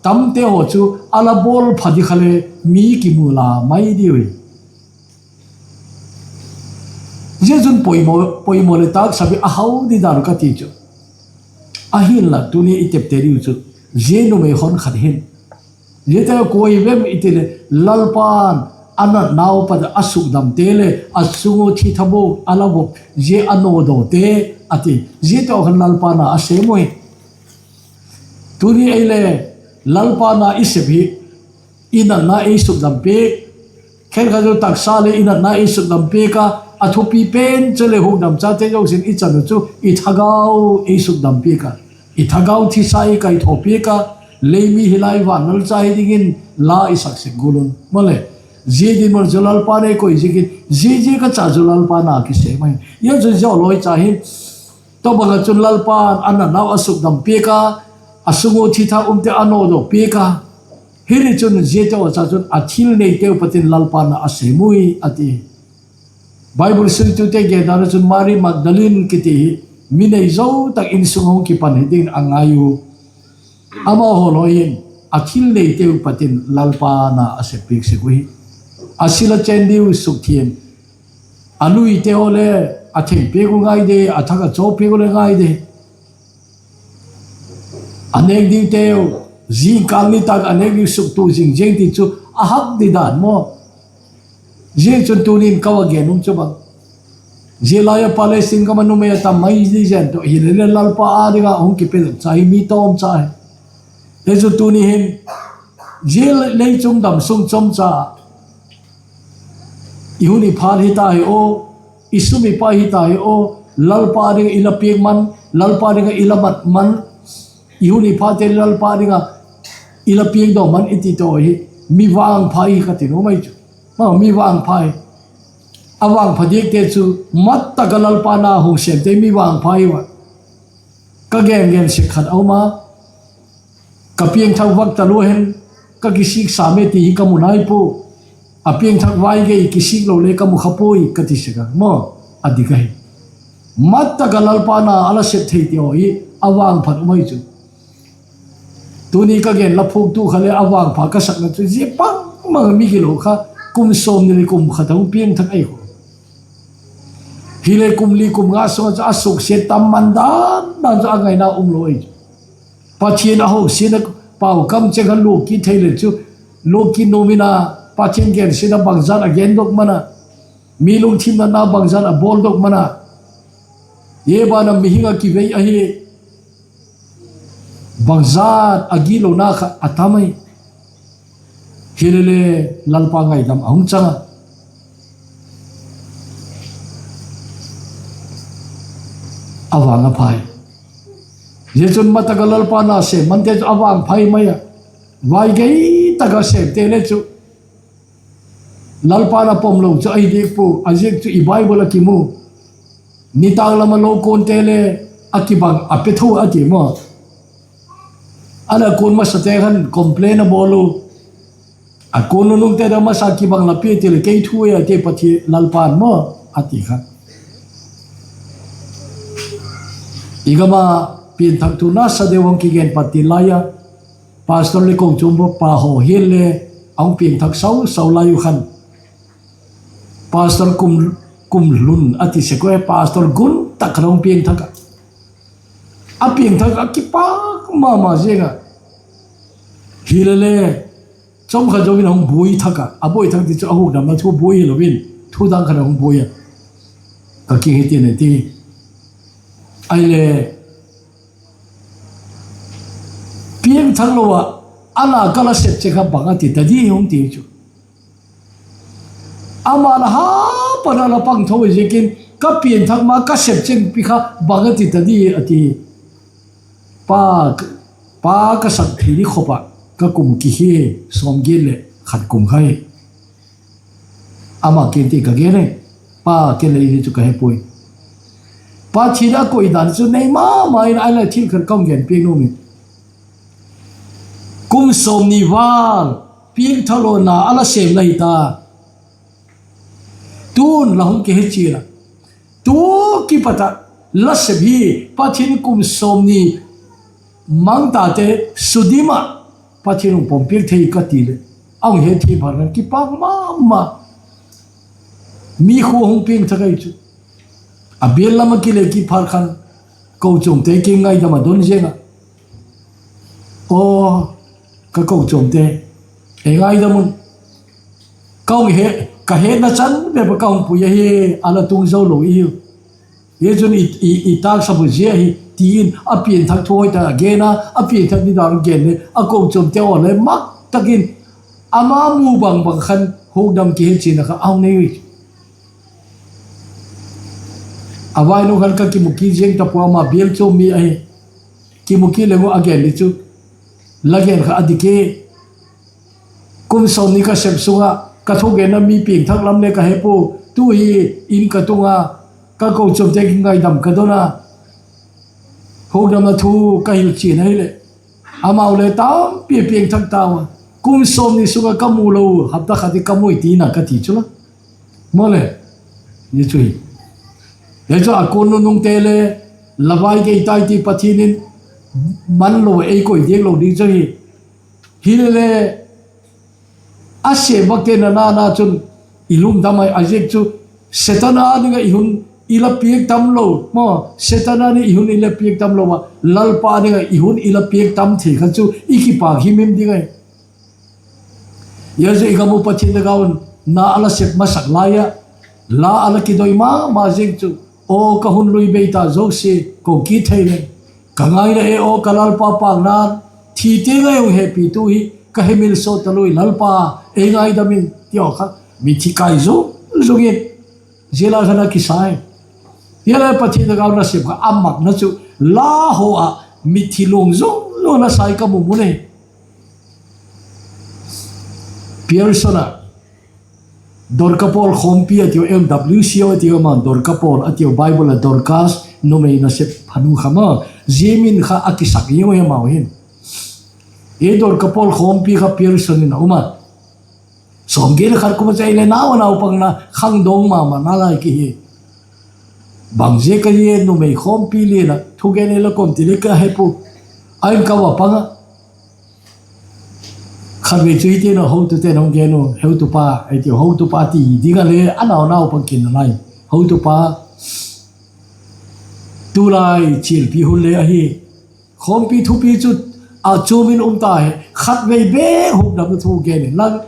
tamte haw chu a la bawl pha di kha le mi kimu la mai diu hi. Zia chun poimaw, poimaw leh tâksa bik a hau di dan ka ti chu. Ahinla tuni i tepte diu chu, zia numei hon khat hin, ziate kua i vem i ti leh, Lalpa'n a natnau pat a sukdamte leh a sung u thitha bawk a la vop, zia a nawdawte a ti. Ziate khan Lalpa na a sêm uhi. Tuni ei le Lalpa na i sep hi, i natna ei sukdam piak. Khenkhat chu taksa leh i natna ei sukdam piak a, a thupi pen chu leh hukdam chate zosia'n i chan uh chu i thagau ei sukdam piak a, i thagau thisa ei kaithaw piak a, lei mi hi lai, van lalcha hi dingin la i sak sek gual un maw le. Zia dinmun chu Lalpa'n ei koi ziakin, zia ziak a cha chu Lalpa na kisêm ahi. Zia chu zia lawi cha hi, tawbang ah chun Lalpa'n a natnau a sukdam piak a, a sung u thitha umte a nawdaw piak a. Hiti chun ziate haw cha chun a thil neiteu pat in Lalpa na a sêm ui a ti. Bible simtute gendan ah chun Mari Magdalene kiti hi mi nei zo tak insung a hung kipan hi dingin a ngai u. Amahaw lawi hin a thil neiteu pat in Lalpa na a sep piak sek uhi. A sil a chên diu sukthiam, a luite haw le a theng piak uh ngai de, a thak a chaw piak uh le ngai de. A nêk dingteu, zingkâl nitâk a nêk ding suktu zing zing ti chu a hak di dan maw. Zia chun tuni'n ka va gen um chu bang, zia lai ah Palestine gam ah numei a tam mai di zen tawh hile le Lalpa â ding ah hung kipedok cha hi mi tawm cha hi. Hi chu tuni hin, zia lei chung dam sung chomcha i hun i phat hita hi aw, i sum i pai hita hi aw, Lalpa ding ah i la piak man, Lalpa ding ah i la mat man, i hun i phate Lalpa ding ah i la piakdaw man i ti tawh hi, mi vangpha hi ka ti nuam ai chu. Mi vangpha hi, a vangpha diakte chu, mat tak ah Lalpa na hung sêmte mi vangpha hi a. Ka gen gen sek khat a um a, ka piangthak vak talua hin ka kisik sêm e ti hi ka mu nai pua. A piangthak vai gei kisik lo le ka mu kha puai ka ti sek a maw, a dik ahi. Mat tak ah Lalpa na a la sep thei ti haw hi, a vangpha um ai chu. Tuni ka gen la phuaktu kha le a vangpha ka sakna chu zia bangma mi gilo kha, kum sawmni leh kum khat a hung piangthak ahi kha. Hile kum li kum nga sung ah chu a suksiat tam man dan dan chu a ngaina um lo ahi chu. Pathian a hosiatna pau kam cheng kha lua kit thei le chu, lua kit nuam in a, Pathian gensiatna bangzat a gendok man a, mi lungthim natna bangzat a bawldok man a, zia ban ah mihing a kivei ahi, bangzat a gilona kha a tam ai. Hile le Lalpa ngaidam a hung chang a, a vang a phai. Zia chun mat tak ah Lalpa na sêm mante chu a vangpha mai a, vai gei tak ah sêmte le chu Lalpa na pom lo chu ahi diak pua, a ziak chu i Bible a kimu. Nitâk lam ah lo kuante le a kibang a pe tho a ti maw. A la kuan masate khan complain a bawl u. A kuan nunungte da masa kibang la pia ti leh kei thu e a ti, Pathian Lalpa'n maw a ti kha. I gam a Piangthak thu nasa deu hung kigen pat ti lai a, pastor le kochuam pa haw hial le a hung piangthak sau sau lai uh khan, pastor kum, kum hlun a ti sek ua, pastor gun tak khat hung piangthak a, a piangthak a kipâk ma ma ziang a. Hilele, chawmkhat zo in a hung buai thak a, a buai thak ti chu a hukdamna thu buai hilo in, thu dang khat a hung buai a, ka kihi tin a ti. Ahile, piangthak lo ah, a la ka la sep cheng kha bang a ti ta di hung ti chu. Ama la ha pan a la pang tho ziakin, ka piangthak ma ka sep chengpi kha bang a ti ta di a ti. Pa, pa ka sak thei di khop ah ka kum kihia, sawmgiat leh khat kum kha hi. Ama kiang ti ka gen e, pa, ken le hi chu ka he puai. Pathian a koi dan chu nei ma ma in, ahileh thil khat ka hung gen piak nuam in, kum sawmni val piangthak lo na a la sêm la hi ta. Tun la hung kihe chian a, tu kipat ah la sep hi, Pathian kum sawmni mang tate sudim ah Pathian hung pom piak thei ka ti leh, a hung he thei phat khan kipâk ma ma. Mi khua hung piangthak ahi chu. A bial lam a kile kit phat khan, kochuamte kiang ngaidam a don ziang a, aw, ka kochuamte, ei ngaidam un. Ka hung he, ka hetna chan bep ah ka hung pui ahi, a la tung zo lo i hiu. Zia chun i, i, i tâksa bu zia hi, ti in a piangthak thu hoi tak a gen a, a piangthak di dan gen le a kochuamte haw le mak tak in, ama mu bang bang khan hukdam kihe chian a kha a hung nei ui. A vainu khan ka kimu kit ziang ta pua, ama bial chuam mi ahi. Kimu kit leng u a gen di chu, la gen kha a dik e. Kum sawmni ka sep sung ah ka thugenna mi piangthak lam le ka he pua, tu hi in ka tung a, ka kochuamte kiang ngaidam ka don a, hukdamna thu ka hil chian ahileh, amau le tampi piangthak tau a, kum sawmni sung ah ka mu lo, hapta khat i ka mu i ti na ka ti chu la. Maw le, zia chu hi. Zia chu a kuan nunungte le, la vai kei tai ti Pathian in man lo ei koi diak lo ding chu hi. Hilele, a sêmvakte na na na chun i lungdam ai, a ziak chu Setan a ding ah i hun i la piak tam lo maw, Setan a ding i hun i la piak tam lo a, Lalpa ding ah i hun i la piak tam thei kha chu i kipâk himhim ding ahi. Zia chu i gam u Pathian thagau in na a la sep masak lai ah, la a la kidoi ma ma ziak chu, aw ka hun lui bei ta zosia, ko kit thei leng, ka ngaina e aw ka Lalpa pâkna, thi tiang a hung hepitu hi ka hemil sawt ta lui, Lalpa ei ngaidam in, ti aw kha mithi kai zung zung in, zia la khan a kisa hi. Zia la Pathian thagau nasep kha a makna chu, la haw ah mithi luang zung zung la sai ka mu mu nei. Pearson ah, Dorcas Paul Khawmpi a tiu, M W C O a tiu, ama Dorcas Paul a tiu, Bible ah Dorcas, numei nasep phanu kha maw, zia min kha a kisak ziang u hi amau hin. I Dorcas Paul Khawmpi kha Pearson in a um a. Sawmgiat leh khat kum a chai leh nau, naupangna khangdawng ma ma na lai kihi. Bang ziak a zia numei khawmpi lian ah thugen ei la kawm ti le ka he pua. A in ka va pang a, khatvei chu hiti'n a hotute'n hung gen u, heutupa, ei tiu, hotupa ti ding a le a nau naupang kin nalai, hotupa, tulai chialpi hun le ahi, khawmpi thupi chu a chuam in um ta hi, khatvei bêk hukdamna thu gen inla,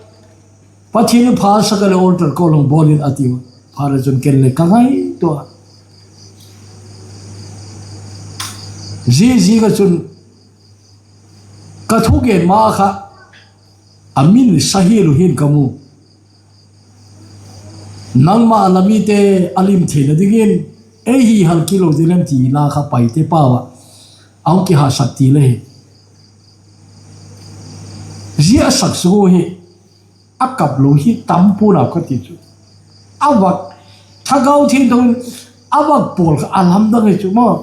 Pathian in phasak a leh altar call hung bawl in, a tiu. Phat a chun ken le ka ngaitua a, zia zing ah chun ka thugen ma kha a min sa hial uh hin ka mu. Nangma la mite a lim theina dingin ei hi hal kit lo ding lem ti la kha Paite pau ah a hung kihasak ti le hi. Zia a sak sung uh hi a kap lo hi tam pua'n au ka ti chu. A vak, Thagau Thiangtho in a vak pawl kha a lamdang hi chu maw.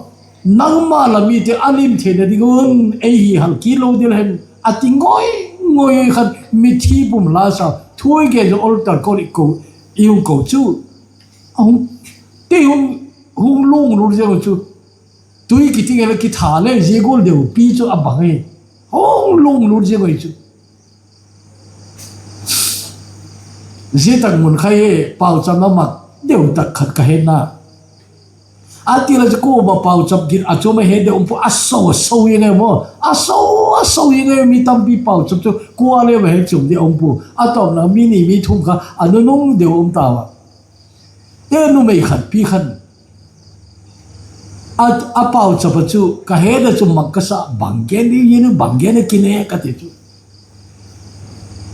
Nangma la mite a lim theina ding un ei hi hal kit lo ding lem a ti ngoi ngoi khan mithi pum la sa thu i gen chu altar call i ko, i hung ko chu. A hung, kei hung, hung lunglut ziang chu. Tui kiting el a kitha le zia gual deu pi chu a bang hi. Hung lunglut ziang ui chu. Zia tak mun kha hi pauchapna mak deu tak khat ka hetna. A ti la chu kuama pauchap gin a chuam a he deu um pua, a so a so ing e maw. A so a so ing e, mi tampi pauchap chu kua le va he chuam di a um pua. A tawpna mi ni mi thum kha a nunung deu um tau a. E numei khat pi khan a, a pauchap a chu ka he da chu mak ka sa, bang gen di hin, bang gen a kine ka ti chu.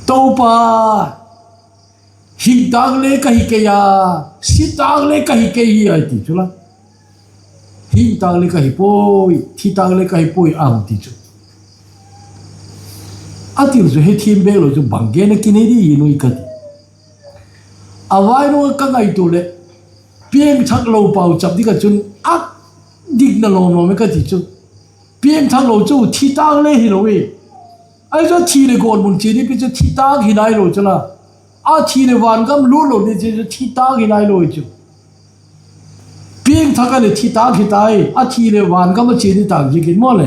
Toupa, hing tâk le ka hi kei a, si tâk le ka hi kei hi a ti chu la. Hing tâk le ka hi puai, thi tâk le ka hi puai a hung ti chu. A ti chu he thiam bek lo chu bang gen a kine di hin ui ka ti. A vai nung a ka ngaitua leh, piangthak lo pauchap dik ah chun a dikna lawm lawm e ka ti chu. Piangthak lo chu thi tâk le hilo e. Ahi chu thi leh gawtmun chia di pi chu thi tâk hi nailo chu la. A thi leh vangam lût lo di chia chu thi tâk hi nailo chu. Piangthak a leh thi tâk hi tai, a thi leh vangam a chia di tâk ziakin maw le.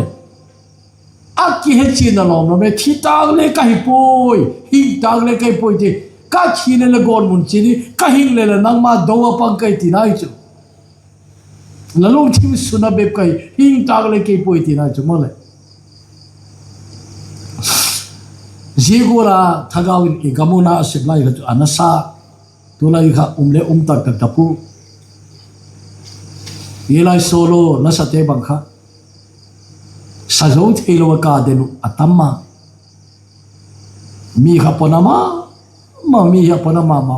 A kihechianna lawm lawm e, thi tâk le ka hi puai, hing tâk le ka hi puai ti. Ka thi leh leh gawtmun chia di, ka hing leh leh nangma do a pang ka hi ti nai chu. La lungthim suna bep ka hi, hing tâk le ka hi puai ti nai chu maw le. Zia gual a thagau in i gam u na a sep lai kha chu a nasa, tulai kha um le um tak tak ta pu. Hi lai solo nasate bang kha sa zo theilo a ka den uh a tam a. Mi kha pona ma ma, mi hi a pona ma ma.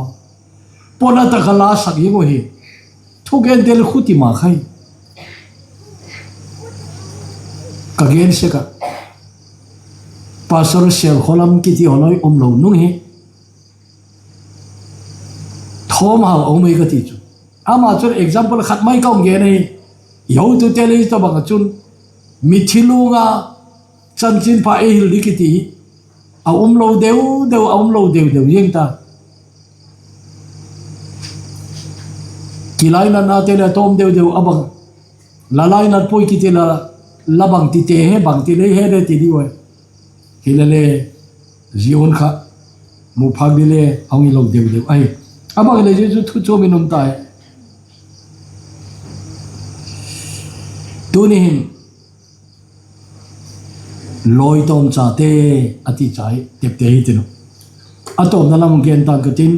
Pona tak kha la sak hi u hi. Thugente le khuti ma khai. Ka gen sek a, Pastor Sel Kholam kiti haw lai um lo nung hi thawm hau a um ei ka ti chu. Ama chun example khat mai ka hung gen ahi. I hotute le hi tawhbang ah chun mithi luang a chanchinpha ei hil di kiti hi a um lo deu deu, a um lo deu deu ziang ta. Kilainatnate le a tawm deu deu a bang, la lainat puai kiti la, la bang tite he, bang ti le he de ti di ui. Hilele, zia hun kha mu phâk di le a hung hilo deu deu ahi. A bang le zia chu thu chuam in um tai. Tuni hin lawi tawmchate a ti cha hi tepte hi tin u. A tawpna lam gen tan ka tin.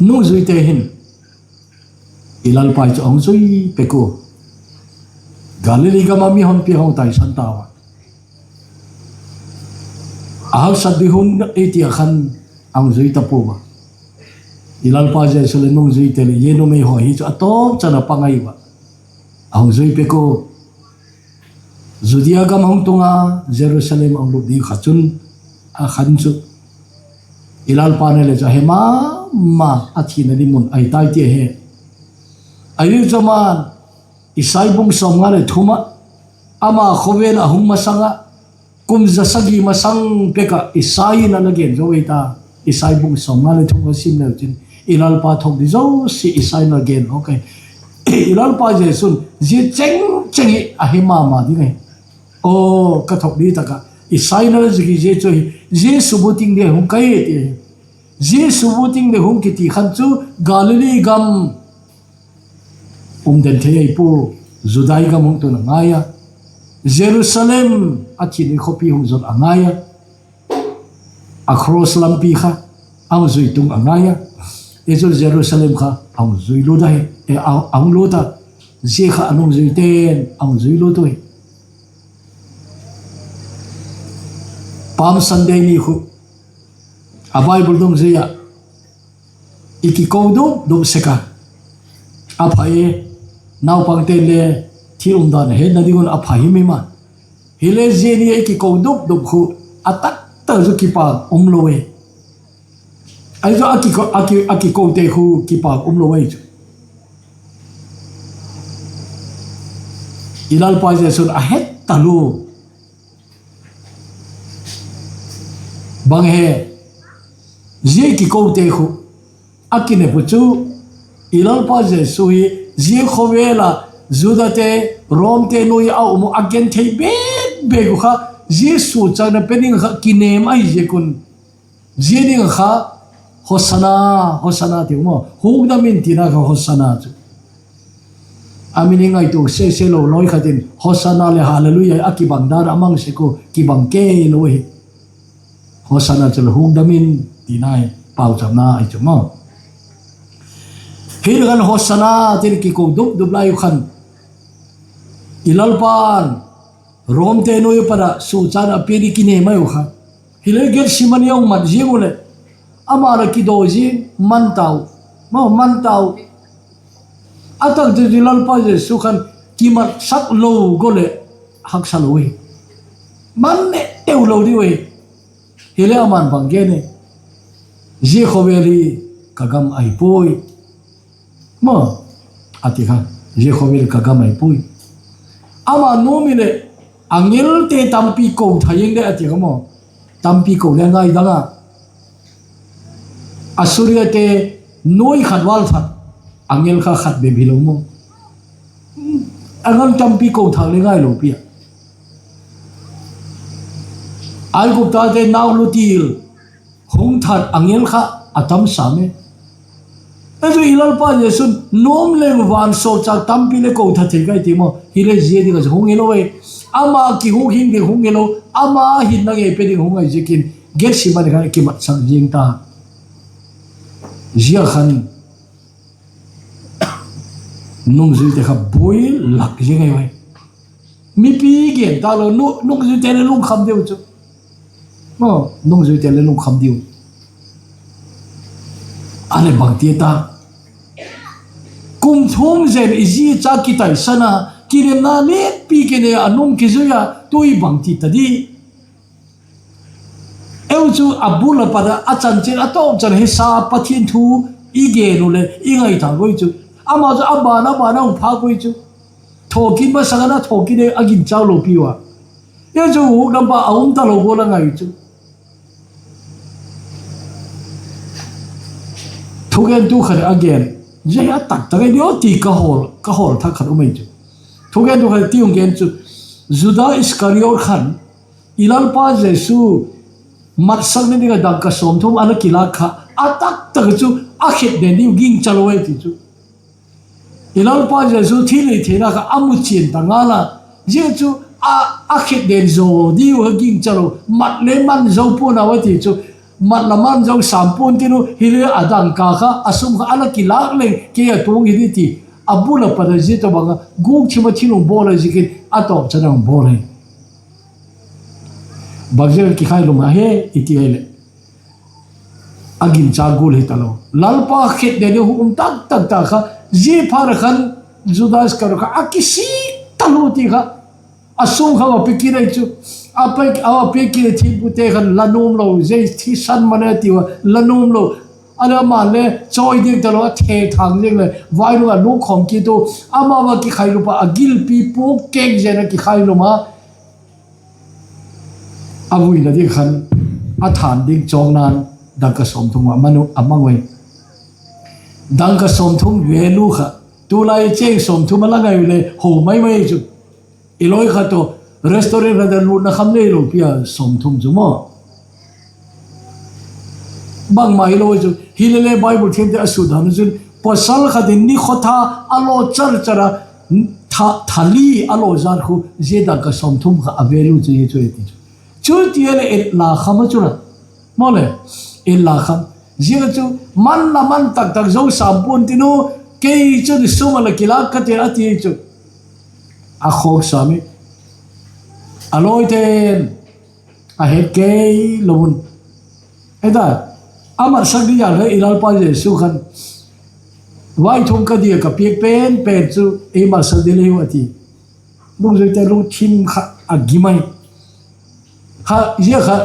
Nungzuite hin i Lalpa chu a hung zui pek ua, Galili gam ah mi honpi a hung taisan tau a. A haksat di hun ei ti a khan a hung zui ta pua a. I Lalpa Jesu leh nungzuite leh zia numei haw hi chu a tawp chan a pang ahi ua, a hung zui pek ua. Judea gam hung tung a, Jerusalem a hung lut di kha chun, a khan chu i Lalpa'n le chu a he ma ma, a thina di mun ahi tai ti a he. Ahi chu ama'n Isai bung sawmnga leh thum ah, ama khawvel a hung masang ah, kum za sagi masang pek ah Isai in a la gen zo ei ta. Isai bung sawmnga leh thum a sim leu chin, i Lalpa thuak di zosia Isai in a gen lo kai. I Lalpa Jesu'n zia cheng cheng hi a he ma ma ding ahi. Aw, ka thuak di tak ah Isai in a la zik hi zia chu hi, Jesu bu ting di hung kai ti. Jesu bu ting di hung kiti khan chu Galili gam um den thei ahi pua, Judai gam hung tun a ngai a, Jerusalem, a thi ni khawpi hung zot a ngai a, a cross lampi kha a hung zui tung a ngai a. Zia chu Jerusalem kha a hung zui lut ahi, a hung lut a, zia kha a nungzuite'n a hung zui lut ui. Palm Sunday ni khu a Bible dungzui ah i kiko dup dup sek a, a pha e, naupangte le thil umdan a hetna ding un a pha him him a. Hile zia ni a i kiko dup dup khu a tak tak chu kipâk umlo e. Ahi chu a kikote khu kipâk umlo ahi chu. I Lalpa Jesu'n a het talua, bang he, zia kikote khu a kinep u chu I Lalpa Jesu hi zia khawvel ah Judate, Romte nuai a um uh a genthei bêk bêk uh kha, Jesu chang na pe ding kha kinêm ahi ziak un, zia ding kha Hosana, Hosana ti u maw, hukdam in tina kha Hosana chu. A min i ngaitua sese lo lawi khat in Hosana leh Hallelujah a kibang dan a mang sek u, kibang kei lo hi. Hosana chu la hukdam in tina hi, pauchapna ahi chu maw. Hi khan Hosana tin kiko dup dup lai u khan, i Lalpa'n Romte nuai pat ah suchan a pia ding kinêm ahi u kha. Hile Gethsemane a hung mat ziang u leh, ama la kidaw ziang, man tau, maw, man tau. A tak chu i Lalpa Jesu khan kimatsak lo go leh haksa lo hi, man ne teu lo diu hi. Hile ama'n bang gen e, zia khawvel hi ka gam ahi puai, maw, a ti kha, zia khawvel ka gam ahi puai. Ama nuam i leh angelte tampi ko thei ing de a ti kha maw, tampi ko le ngai dang a. Asuriate nuai khat val that, angel kha khat bep hilo maw. Angel tampi ko thak le ngai lo pi a. Aiguptate nau lutil hung that angel kha a tam sam e. Ahi chu i Lalpa Jesu'n nuam leng vansawlchâk tampi le ko that thei ka i ti maw. Hile zia ding a chu hung hilo e. Ama kihuk hing ding hung hilo, ama hinna ngei pe ding hung ahi ziakin Gethsemane khan a kimatsak ziang ta. Zia khan nungzuite kha buai lak ziang ahi. Mipi gen ta lo, nungzuite le lungkham diu chu, nungzuite le lungkham diu. A leh bangti ta, kum thum zen i zi cha kitaisan a, kinepna lianpi kinei a, a nung kizui a, tu i bangti ta di. Eu chu a bul a pat a, a chanchin a tawp chan hisa Pathian thu i gen u leh i ngaithâk ui chu, ama chu a ban a ban a hung phâk ui chu, thawkin masang a na thawkin a ginchau lo pi ua. Eu chu hukdampa a um talo gual a ngai chu. Thugentu khat a gen, zia hi a taktak ahi diu ti ka hawl thak khat um ahi chu. Thugentu khat ti hung gen chu, Juda Iskariot khan i Lalpa Jesu matsakna ding ah dangka sawmthum a la kilâk kha, a taktak chu a khet den diu gingcha lo ahi ti chu. I Lalpa Jesu thilhitheina kha a mu chian ta ngal a, zia chu a khet den zaw diu kha gingcha lo, mat le man zo pua'n a ti chu, mat la man zo sam pua'n tin u, hile a dangka kha, a sum kha a la kilâk leng kei a tuang hi di ti, a bul a pat a zia tawhbang a gûk thim a thil hung bawl a ziakin a tawp chan a hung bawl hi. Bangziak a kikhai lum a he i ti ahileh, a ginchâk gual hi talo, Lalpa khet den diu hung um taktak ta kha, zia phat a khan Juda Iskariot kha a kisik talo ti kha, a sum kha a pe kit ahi chu. A pe kit a, thilpute khan la nuam lo, zia thisan man e tiu a, la nuam lo. A leh ama'n le chawi diak talo, a thethang ziang leh vainung a lûk khawm kit u, amau a kikhai lum a, a gilpi puak kêk zen a kikhai lum a, a vuina ding khan a thân ding chawkna'n dangka sawmthum a mang ui. Dangka sawmthum value kha tulai chêng sawmthum a la ngai u leh ho mai mai chu. I lawi khat tawh restaurant khat a lûtna kham neilo pi a sawmthum chu maw. Bangma hilo chu, hilele Bible thiamte a sut dan chun, pawsal khat in ni khawtha a law char char a, tha li a law zat khu zia dangka sawmthum kha a value chu hi chu e ti chu. Chuti a leh et la kham a chu la, maw le, et la kham. Zia chu man la man taktak zo sam pua'n tin u, kei chun sum a la kilâk ka ti a ti chu. A khawk sam i, a lawite'n a het kei lo un, heta, a matsak ding a le i Lalpa Jesu khan, vaithum ka dia ka piak pen pen chu ei matsak ding le hiu a ti. Nungzuite lungthim kha a gim ahi. Kha zia kha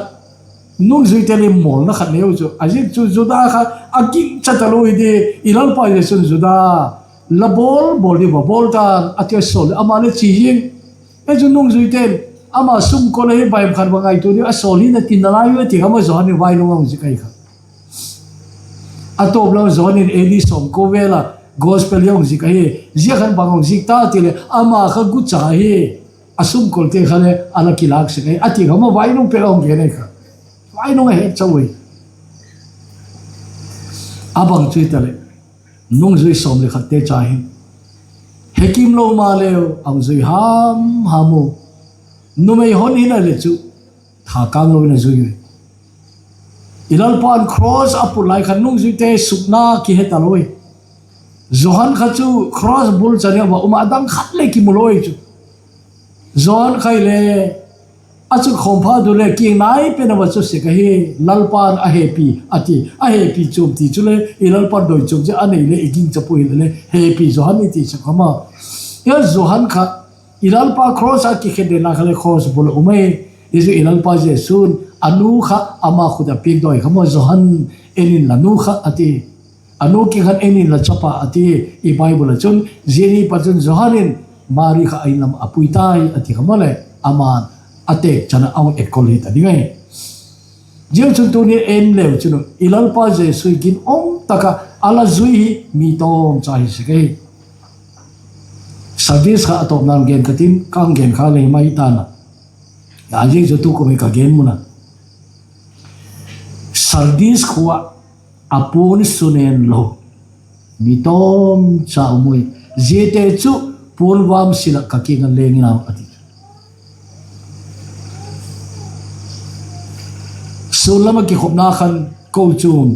nungzuite le mawlna khat neu chu, a ziak chu Juda kha a gingcha talo hi di. I Lalpa Jesu'n, Juda, la bawl bawl diu va bawl tan, a ti a sawl leh ama le chi zing. E chu nungzuite'n ama sumkol ahi, baim khat va ngaitua diu a sawl hi na ti nalai u a ti kha maw, Johan in vainung a hung zik ahi kha. A tawp lam Johan in A D sawmkua vel a Gospel hi hung zik ahi. Zia khan bang hung zik ta ti leh, ama kha gucha hi, a sumkolte kha le a la kilâk sek ahi a ti kha maw, vainung pek a hung gen ahi kha. Vainung a het chau ahi. A bang chu hitaleh, nungzui sawm leh khatte cha hin, hekim lo maleu a hung zui ham ham u. Numei hon hina leh chu, thakâng lo in a zui u. I Lalpa'n cross a put lai khan nungzuite sukna kihe talo i. Johan kha chu cross bul chan a va um a, a dang khat le kimu lo i chu. Johan kha hile, a chu khawmpha du le kiang nai pen a va chu sek ahi, Lalpa'n a hepi a ti, a hepi chuam ti chule i Lalpa'n doi chuam chu a nei le i gingcha pua hile le hepi Johan i ti sek kha maw. Johan kha i Lalpa cross a kikhen den lai kha le cross bul a um ahi. Hi chu i Lalpa Jesu'n a nu kha ama khut a piak dawi kha maw, Johan, en inla nu kha a ti. A nu kiang khan en inla chapa a ti. I Bible ah chun zia ni pat chun Johan in Mari kha a in lam a pui tai a ti kha maw le, ama'n a têk chan a hung etkol hita ding ahi. Ziachun tuni'n en leu chun i Lalpa Jesu i ginum tak ah a la zui hi mi tawmcha hi sek ahi. Sardis kha a tawpna'n gen ka tin, ka hung gen kha le hi mai ta'n a. A ziak chu tukum hi ka gen mun a, Sardis khua ah a puan sunen lo mi tawmcha um ui. Ziate chu puan vâmsil ah ka kiang ah leng in au a ti. Sûn lam ah kikhopna khan kochuam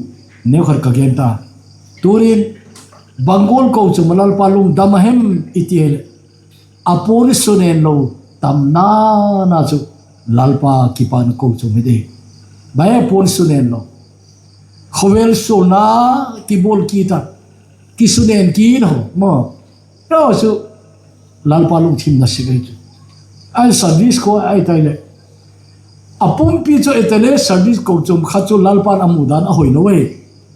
neukhat ka gen ta. Tunin bang gual kochuam ah Lalpa lungdam a hem i ti hileh, a puan sunen lo tamna na chu Lalpa kipakna kochuam hi ding. Bang a puan sunen lo? Khawvel sualna kibual kit a, kisunen kit haw maw, chu Lalpa lungthim na sik ahi chu. Ahi Sardis khua ahi tai leh, a pumpi chu i ti le Sardis kochuam kha chu Lalpa'n a mu dan a hoi lo e.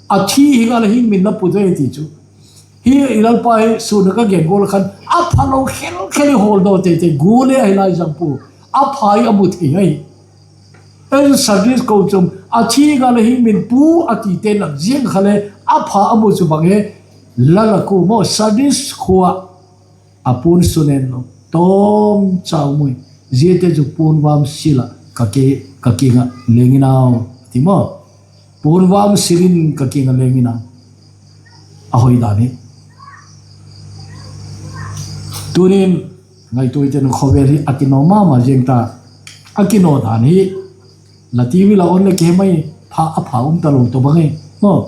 A thi hing a la hing min la put e ti chu. Hi i Lalpa hi sûn a ka gen gual khan a phalo khel khel i hawldaw tei tei gual e ahi lai zang pua. A pha hi a mu thei ahi. Sardis kochuam a thi hing a la hing min pu a tite nak ziang kha le a pha a mu chu bang e, la la ku maw, Sardis khua ah a puan sunen lo tawmcha um ui. Ziate chu puan vâmsil ah ka kiang ah leng in au ti maw. Puan vâmsil in ka kiang ah leng in au. A hoi dan hi. Tunin ngaituate'n khawvel hi a kinaw ma ma ziang ta. A kinaw dan hi la ti ui la on le ke mai, pha a pha um talo tawh bang e maw.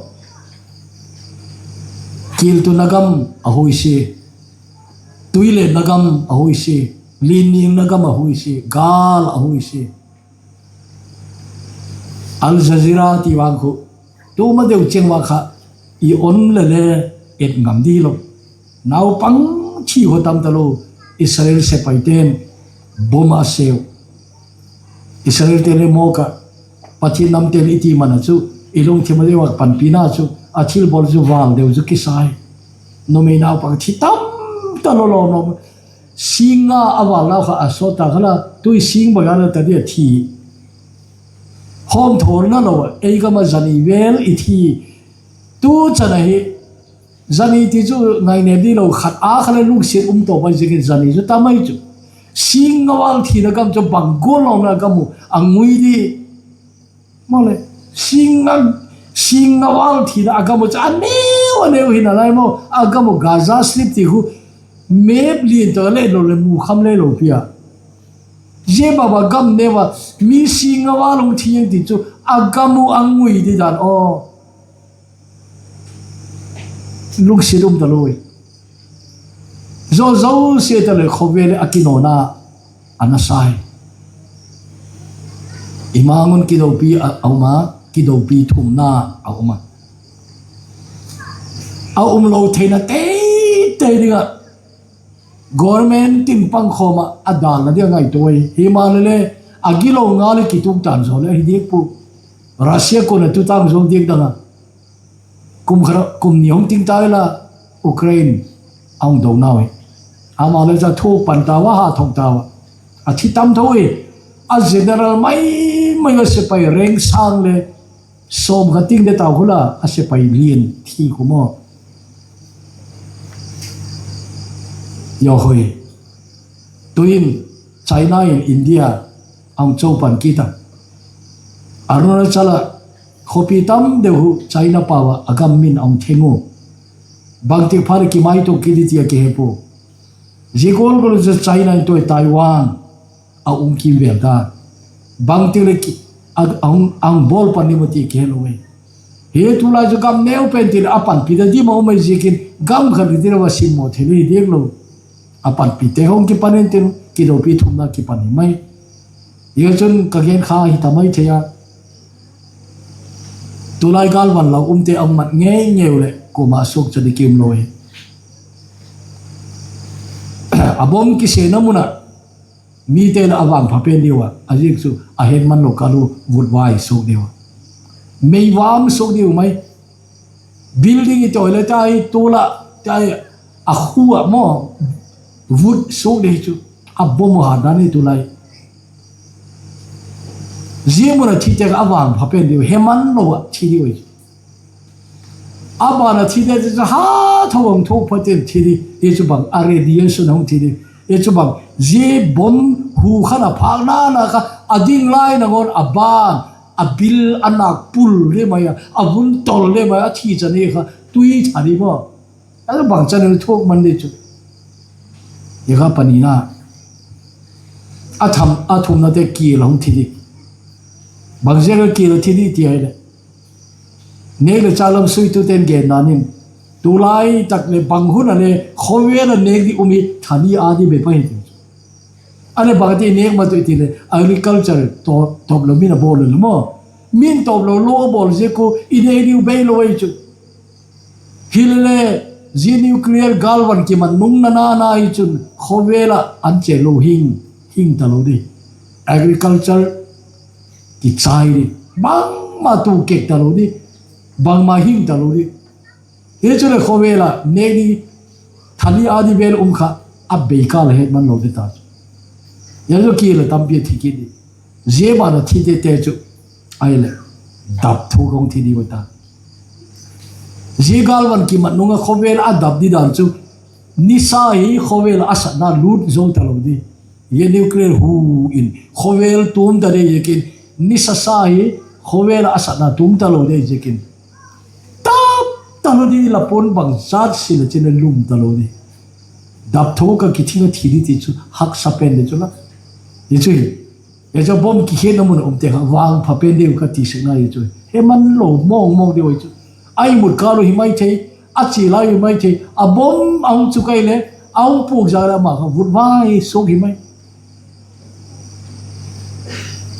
Kiiltuna gam a huisia, tuilenna gam a huisia, linningna gam a huisia, gâl a huisia. Al Jazeera ti vang khu, tuma deu cheng vang kha i on le le et ngam dilo. Naupang thi haw tam talo, Israel sepaite'n bomb a seu. Israelte le mawk ah, Pathian namte'n i ti man a chu i lungthim a deu a panpina chu a thilbawl chu vâl deu chu kisa hi. Numei naupang thi tam talo lo no. Sîng nga a vâlnau kha a sawt ta kha la, tui sîng bang a la ta dia thi. Hawmthawna lo a, ei gam ah zani vêl i thi. Tu chan ahi, zani ti chu ngainep dilo khat a kha le lungsiat um tawp ahi ziakin zani chu tam ahi chu. Sîng nga vâl thina gam chu bang gual lawmna gam uh a ngui di. Maw le, sîng nga vâl thina a gam uh chu a neu a neu hina lai maw, a gam uh Gaza Strip ti khu map lian tak a le lo leh mu kham le lo pi a. Zia baba gam neu a mi sîng nga vâl hung thi ing ti chu a gam uh a ngui di dan aw. Lungsiat um talo i. Zo zosia ta le khawvel a kinawna a na sa hi. I mang un kidopi a um a, kidopi thumna a um a. A um lo theina tei tei ding ah government tin pangkhawm ah a dâlna ding a ngaitua i. Himaleh le a gilo ngal i kituk tan zaw le ahi diak pua. Russia kuan a tu tâng zo diak dang a. Kum khat, kum ni hung ting ta ila Ukraine a hung do nau hi. Ama le cha thuak pan tau a, ha thok tau a. A thi tam tho i. A general mai mai a sepai reng sâng le sawm khat ting de tau khu la a sepai lian thi khu maw. Yo hoi. Tu'hin China in India a hung cho pan kit a. Arunachal ah khawpi tam deu hu China pau ah a gam min a hung theng u. Bangtik phat a kimaitua kit i ti a kihe pua. Zia gual gual chu China in tu'hin Taiwan a um kîmvêl ta. Bangtik leh a hung bawl pan ding u ti kihelo e. Hi tulai chu gam neu pen tin a panpi ta dim a um ahi ziakin gam khat hi ti lo a simmaw thei hi diak lo. A panpite hung kipan intin kidopi thumna kipan hi mai. Hi chun ka gen kha hi ta mai thei a. Tulai gâlvan lau umte a hung mat ngei ngei u leh kuama suakcha di ki um lo hi. A bomb kisêna mun ah mite leh a vangpha pen diu a, a ziak chu a het man lo kâl u vutvai suak diu a, meivam suak diu mai. Building i tawi le tai, tula tai, a khu ah maw, vut suak di chu. A bomb u hat dan hi tulai. Zia mun a thite kha a vangpha pen diu, he man lo ah thi diu ahi chu. A ban a thite chu ha tho hung thuk phatin thi di, hi chu bang a radiation hung thi di. Hi chu bang zia bomb hu khan a phâkna na kha a ding lai nangawn a ban, a bil a nâk pul le mai a, a vun tol le mai a, a thi chan hi kha tui tha di maw. A bang chan in thuak man di chu. Hi kha panina. A thumnate kial a hung thi di. Bang ziak a kial a thi di ti ahileh, nêk leh châk lam suitute'n gen dan in, tulai tak leh bang hun a le khawvel a nêk di um hi thali â di bep ahi ti chu. A leh bang a ti nêk ma tu i ti leh agriculture tawp lo min a bawl lo maw. Min tawp lo lo a bawl ziak u i nêk diu bei lo ahi chu. Hilele, zia nuclear gâlvan kimat nung na na na hi chun khawvel ah an che lo hing, hing talo di. Agriculture kichai di. Bangma tu kek talo di. Bangma hing talo di. Hi chuleh khawvel ah nêk di thali â di vel um kha a bei kâl a het man lo di ta chu. Zia chu kial a tampi a thi kit di. Zia ban a thitete chu ahileh dap thu hung thi di u ta. Zia gâlvan kimat nung a khawvel a dap di dan chu, nisa hi khawvel ah a satna lût zo talo di. Zia nuclear hu in khawvel tum ta di ziakin, nisa sa hi khawvel ah a satna tum talo di ziakin, tap talo di, la puan bang zat si le chin le lum talo di. Dap thu ka kithing a thi di ti chu haksa pen di chu la. Hi chu hi. Hi chu bomb kikhiatna mun a umte kha vangpha pen diu ka ti sek na hi chu. He man lo mawng mawng diu ahi chu. A imut kâl u hi mai thei, a chia lai u hi mai thei, a bomb a hung chu kai le, a hung puak zak leh ama kha vutvai suak hi mai.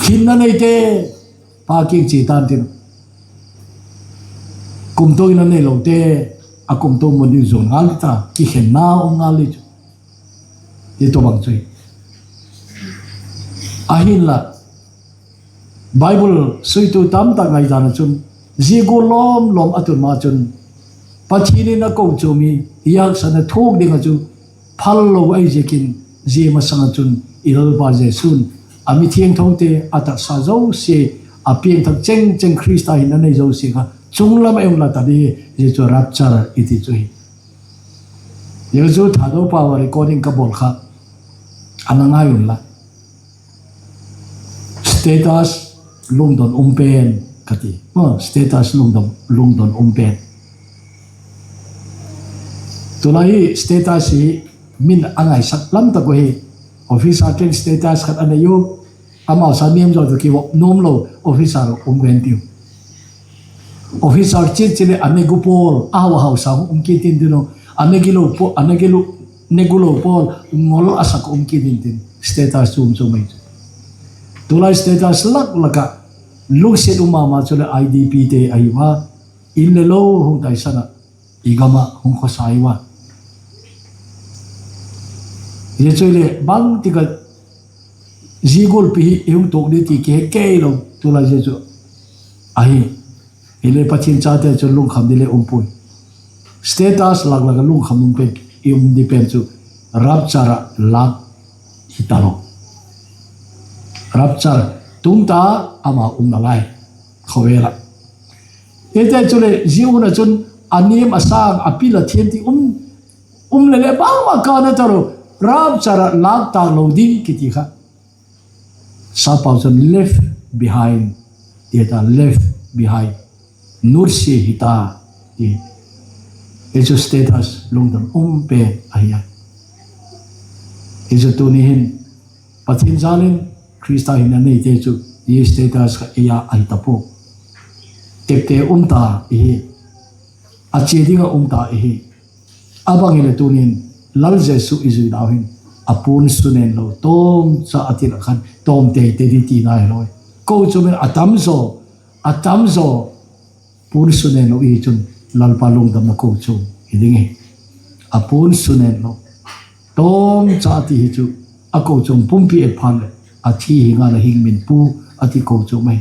Khinna neite, pa kiang chia tan tin, kumtuang in a neilote, a kumtuang mun ding zuan ngal ta, kikhenna um ngal di chu. Hi tawhbang chu hi. Ahinla, Bible suitu tamtak ngaidan ah chun, zia gual lawm lawm a tun ma chun, Pathian in a kochuam hi, hi haksatna thuak ding ah chu phal lo ahi ziakin, zia masang ah chun i Lalpa Jesu'n a mithiangthote, a taksa zosia, a piangthak cheng cheng Khrista hinna nei zosia kha chung lam a hung la ta di, zia chu rapture i ti chu hi. Zia chu Thadou pau a recording ka bawl kha, a na ngai unla. Status lungdon um pen ka ti. Status lungdon, lungdon um pen. Tulai hi status hi min a ngaisak lam tak u hi. Officer ten status khat a nei u. Amau sa niam zaw tu kivop nuam lo officer um ven tiu. Officer chiat chiat leh a negu pawl, a hau a hausa um kit intin u, a negu lo pawl ngol a sak um kit intin, status chuam chuam ahi chu. Tulai status lak lak ah lungsiat um ma ma chuleh I D Pte ahi ua, in le lo hung taisan ah, i gam ah hung khawsa hi ua. Zia chu hileh bangtik ah zia gualpi hi i hung tuak di ti kihe kei lo, tulai zia chu ahi. Hile Pathian chate chu lungkham di le um puai. Status lak lak ah lungkham um pen, i um di pen chu rapture ah lâk hi talo. Rapture tung ta, ama umna lai khawvel ah. Hite chuleh zia hun ah chun a niam a sâng a pil a thiam ti um, um le le bangma ka na ta lo, rapture ah lâk tâk lo ding kiti kha. Sapau chun left behind, ti ta left behind, nutsia hi ta, ti. Hi chu status lungdam um pen ahi a. Hi chu tuni hin Pathian jal in Khrista hina neite chu hi status kha ei a ahi ta pua. Tepte um ta i hi, a chia ding ah um ta i hi. A bang hileh tunin Lal Jesu i zui nau hin a puan sunen lo tawmcha a ti la khan tawm tei tei di tina hilo. Kochuam in a tam zaw, a tam zaw puan sunen lo i hi chun Lalpa lungdamna kochuam hi ding hi. A puan sunen lo tawmcha a ti hi chu a kochuam pumpi et phat leh a thi hi ngal a hing min pu a ti kochuam ahi.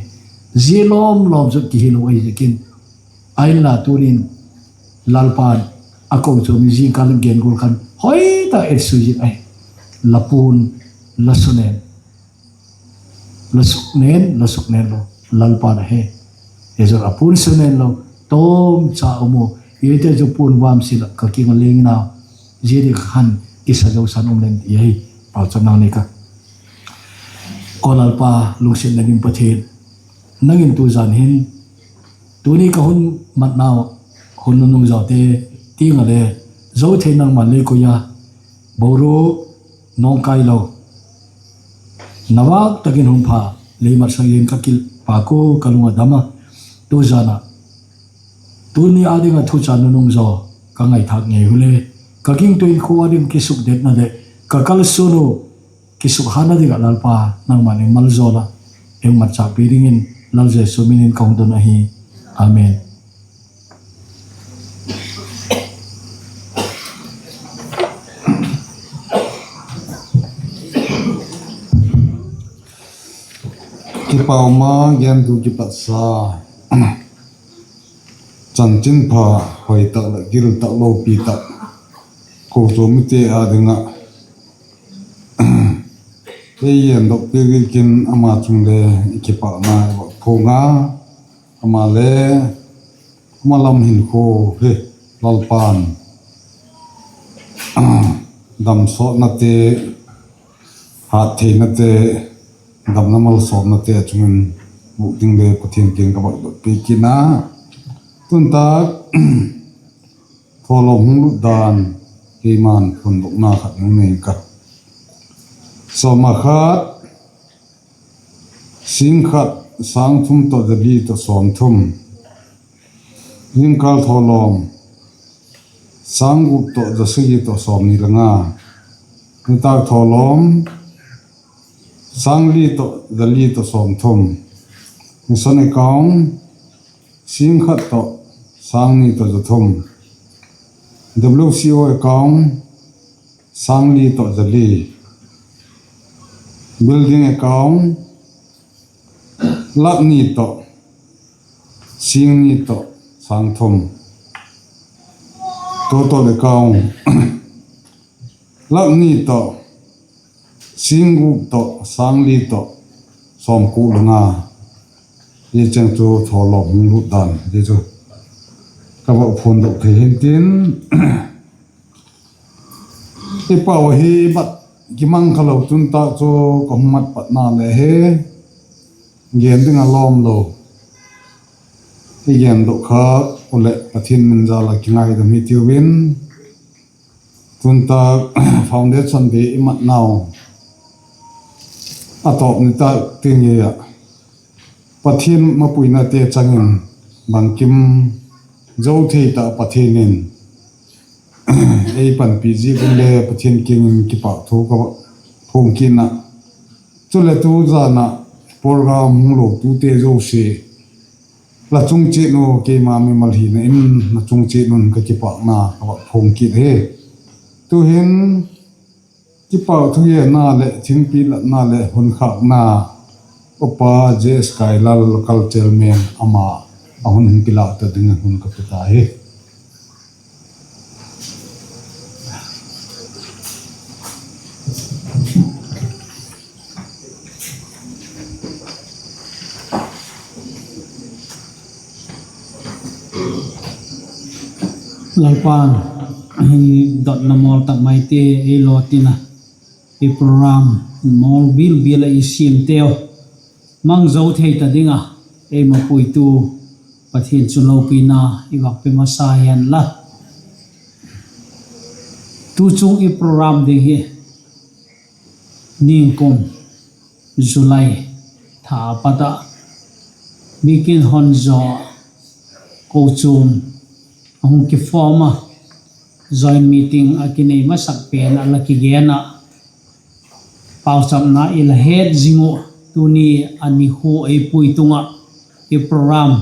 Zia lawm lawm chu kihilo ahi ziakin, ahinla tunin Lalpa'n a kochuam zingkal in gen gual khan hoi tak et sui zing ahi. La puan, la sunen, la suknen, la suknen lo, Lalpa'n a he. Ezra a puan sunen lo tawmcha um u. Ite chu puan vamsia la ka kiang a leng in a, zia dik khan kisa zo san um leng ti ahi. Pauchapna nei ka. Aw Lalpa, lungsiatna dim Pathian, nang in tuzan hin tuni ka hun matnau, hun nunung zawte tiang ah le zo thei nangma lei koi a, boruak nawngkai lo, na vâk tak in hun pha lei mat sak in ka kipâk u, ka lung a dam a. Tuzan ah tuni â ding ah thucha nunung zaw ka ngaithâk ngei u le, ka gingtu in khua â ding kisukdetna leh ka kalsuan u kisukhatna ding ah Lalpa, nangma'n ei maljawl a, ei matchâkpi dingin Lal Jesu min in ka hung don ahi. Amen. Kipak um a, gentu kipatsa, chanchinpha hoi tak leh gil tak lopi tak kochuam mite â ding ah ei endok piak ziakin ama chung le i kipakna i vak phuang a, ama le ama lam hinkhua hi Lalpa'n damsawtnate, hâttheinate, damna malsawmnate chung in bûk ding le Pathian kiang ka vak dot piak kit a. Tun tak thawlawm hung lut dan, keima'n phundokna khat hung nei ka. Sawm a khat, sîng khat, sâng thum tawh za li tawh sawmthum. Zingkal thawlawm, sâng guk tawh za sagi tawh sawmni le nga. Nitâk thawlawm, sâng li tawh za li tawh sawmthum. Mission account, sîng khat tawh sâng ni tawh za thum. W C O account, sâng li tawh za li. Building account, lak ni tawh sîng ni tawh sâng thum. Total account, lak ni tawh sîng guk tawh sâng li tawh sawmkua le nga. Zia cheng chu thawlawm hung lut dan, zia chu ka vak phundok thei hin tin, i pau hi mat kimang kha lo tun tak chu ka hung mat patna le hi gen ding a lawm lo. I gendok kha u leh Pathian min jal a kingaidam hi tiu in, tun tak Foundation Day i matnau a tawp ni tak ting hi ah, Pathian mapuinate chang in bangkim zo thei tak Pathian in ei panpi ziak un le Pathian kiang in kipâk thu ka phung kit a. Chuleh tu zan ah program hung lotute zosia, la chung chiat un keima mimal hina in la chung chiat un ka kipâkna ka vak phung kit hi. Tu'hin kipâk thugenna leh thingpi latna leh hun khâkna, Upa J S Kailal, local chairman, ama a hun hung kilâk ta dingin hun ka pe ta hi. Lalpa'n Hi dotna mawl tak maite ei lawtin a, i program mawl bil bil ah i siamteu mang zo thei ta ding a, ei mapuitu Pathian chu lopina i vak pe masa hen la. Tu chung i program ding hi ningkum July tha a pat ah bikin hon zaw kochuam a hung kiform a, joint meeting a kinei masak pen a la kigen ah, pauchapna i la het zing uh. Tuni a ni khu ei pui tung ah i program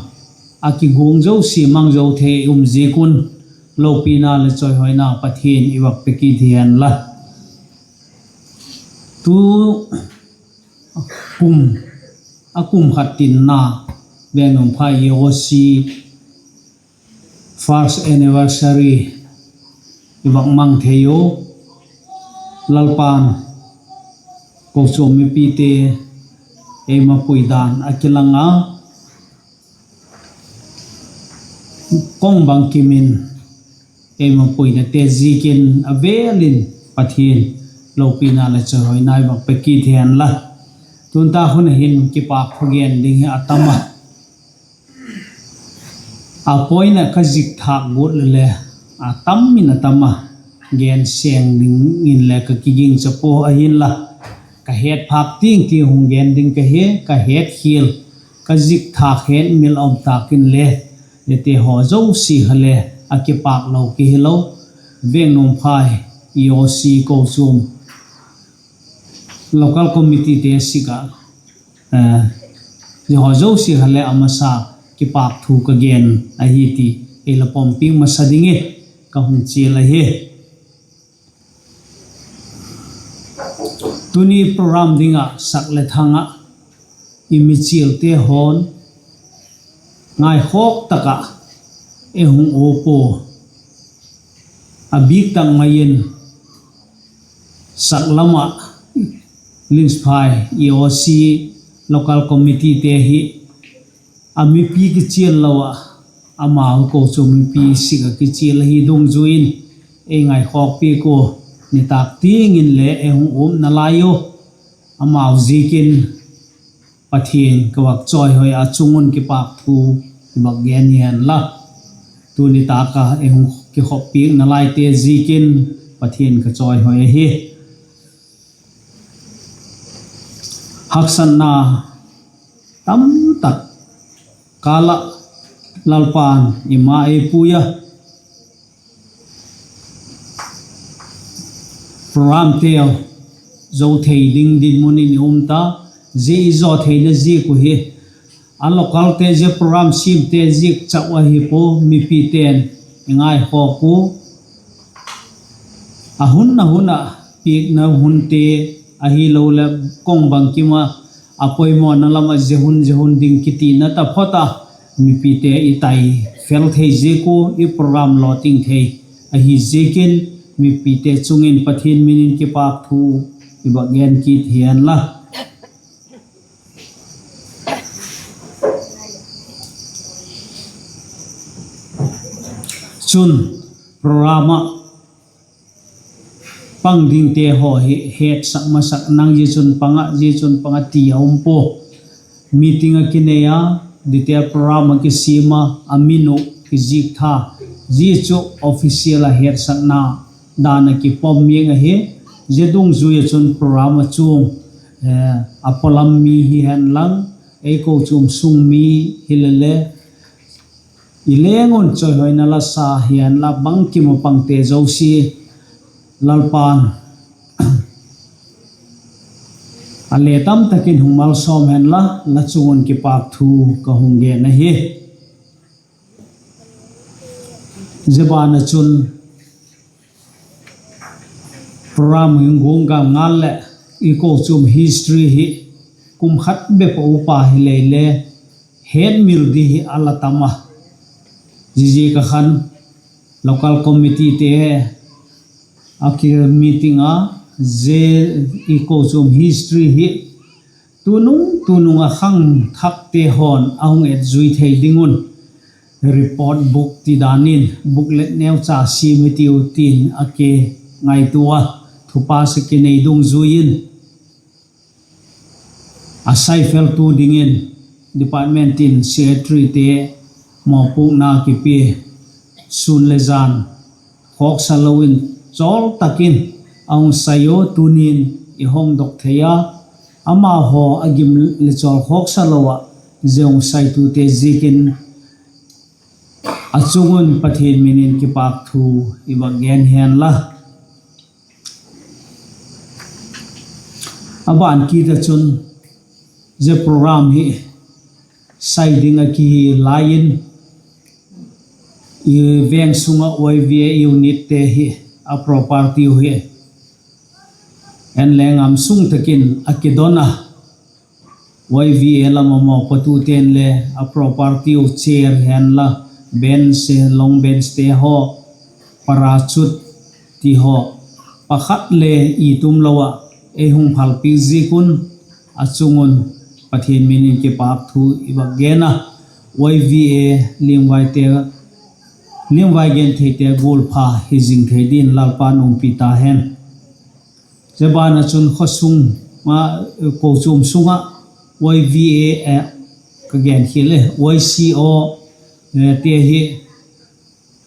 a kiguang zosia mang zo thei um ziak un, lopina leh chawihoina Pathian i vak pe kit hi hen la. Tu kum, a kum khat tinna Vengnuamphai E O C first anniversary i vak mang thei u. Lalpa'n kochuam mipite ei mapui dan a kilang a, kong bangkim in ei mapuinate ziakin a vêl in Pathian lopina leh chawihoina i vak pe kit hi hen la. Tun tak hun a hin kipâk thu gen ding hi a tam a, a point ah ka zik thâk guat le le, a tam in a tam a, gen seng dingin le ka kigingcha pua, ahinla ka het phâk tiang tiang hung gen ding ka hi. Ka hetkhial, ka zik thâk hetmil a um tâk inle, ziate haw zosia kha le a kipâk lo ki hilo, Vengnuamphai E O C kochuam, local committeete sik ah, zia haw zosia kha le a masa kipâk thu ka gen ahi ti ei la pom piak masa dingin ka hung chial ahi. Tuni program ding ah sak le thang ah i michialte haw'n ngaikhawk tak ah ei hung uap ua, a bîk tak mai in sak lam ah Lingsphai E O C local committeete hi a mipi kichial lo ah, amau kochuam mipi sik ah kichial ahi dungzui in ei ngaikhawk piak ua, nitâk tiang in le ei hung uap nalai u, amau ziakin Pathian ka vak chawihoi a, chung un kipâk thu i vak gen hi hen la. Tuni tâk ah ei hung kikhop piak nalaite ziakin Pathian ka chawihoi ahi. Haksatna tamtak kâl ah Lalpa'n i ma ei pui a, programteu zo thei ding dinmun in i um ta. Zia i zo theina ziak uh hi a localte zia program siamte ziak chau ahi pua, mipite'n i ngaikhawk ua, a hun a hun ah piakna hunte ahiloleh kong bangkim ah a poimawna lam ah zia hun zia hun ding kitina taphot a, mipite i tai fel thei ziak ua i program lawting thei ahi ziakin mipite chung in Pathian min in kipâk thu i vak gen kit hi hen la. Chun program ah pang dingte haw hi hetsak masak, nang zia chun pang ah, zia chun pang ah ti a um pua. Meeting a kinei a, detail program a kisiam a, a min uh kizik tha, zia chu official a hetsakna dan a kipom miang ahi. Zia dungzui ah chun program a chuang, a pawlam mi hi hen lang, ei kochuam sung mi hile le, i leng un chawihoina la sa hi hen la, bangkim a pangte zosia Lalpa'n a le tamtak in hung malsawm hen la, la chung un kipâk thu ka hung gen ahi. Zia ban ah chun program hung guang gam ngal leh i kochuam history hi kum khat bep a upa hilei le hetmil di hi a la tam a. Ziaziak ah khan local committeete a ki meeting a, zia i kochuam history hi tunung tunung a khangthakte haw'n a hung etzui thei ding un report book ti dan in booklet neucha siam i tiu tin a kingaitua a, thupa sek kinei dungzui in a saifeltu dingin department in secretaryte mawpuakna kipia, sûn le jan khawksa lo in chawl tak in a hung sai ua, tuni'n i hongdok thei a, amahaw a gim le chawl khawksa lo ah zia hung saitute ziakin a chung un Pathian min in kipâk thu i vak gen hen la. A ban kit ah chun zia program hi sai ding ah kihi lai in, i veng sung ah Y V A unitte hi a property uh hi en le ngam sung tak in a kidon a, Y V A lam ah mawpuaktute'n le a property uh chair hen la, bench, long benchte haw, parachute ti haw pakhat le i tum lo ah ei hung phalpiak ziak un a chung un Pathian min in kipâk thu i vak gen a, Y V A liangvaite, liangvai gentheite gual pha hi zing thei din Lalpa'n umpi ta hen. Zia ban ah chun khawsung, kochuam sung ah Y V A, ka gen khial e, Y C O te hi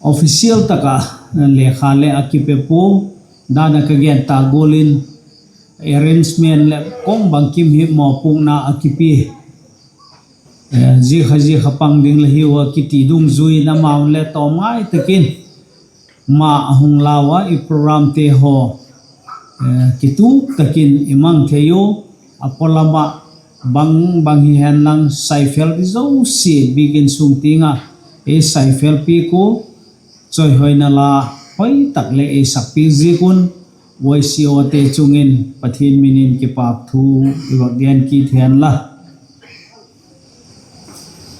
official tak ah lekha le a kipe pua, dan ah ka gen ta gual in arrangement leh kawng bangkim hi mawpuakna a kipia, zia kha zia kha pang ding la hiu a kiti dungzui in amau'n le tawm ngai tak in ma a hung lau a, i programte haw kituk tak in i mang thei u. A polam ah bang bang hi hen lang, saifel di zosia biakin sung tiang ah ei saifel piak ua, chawihoina la hoi tak leh ei sakpiak ziak un Y C O te chung in Pathian min in kipâk thu i vak gen kit hen la.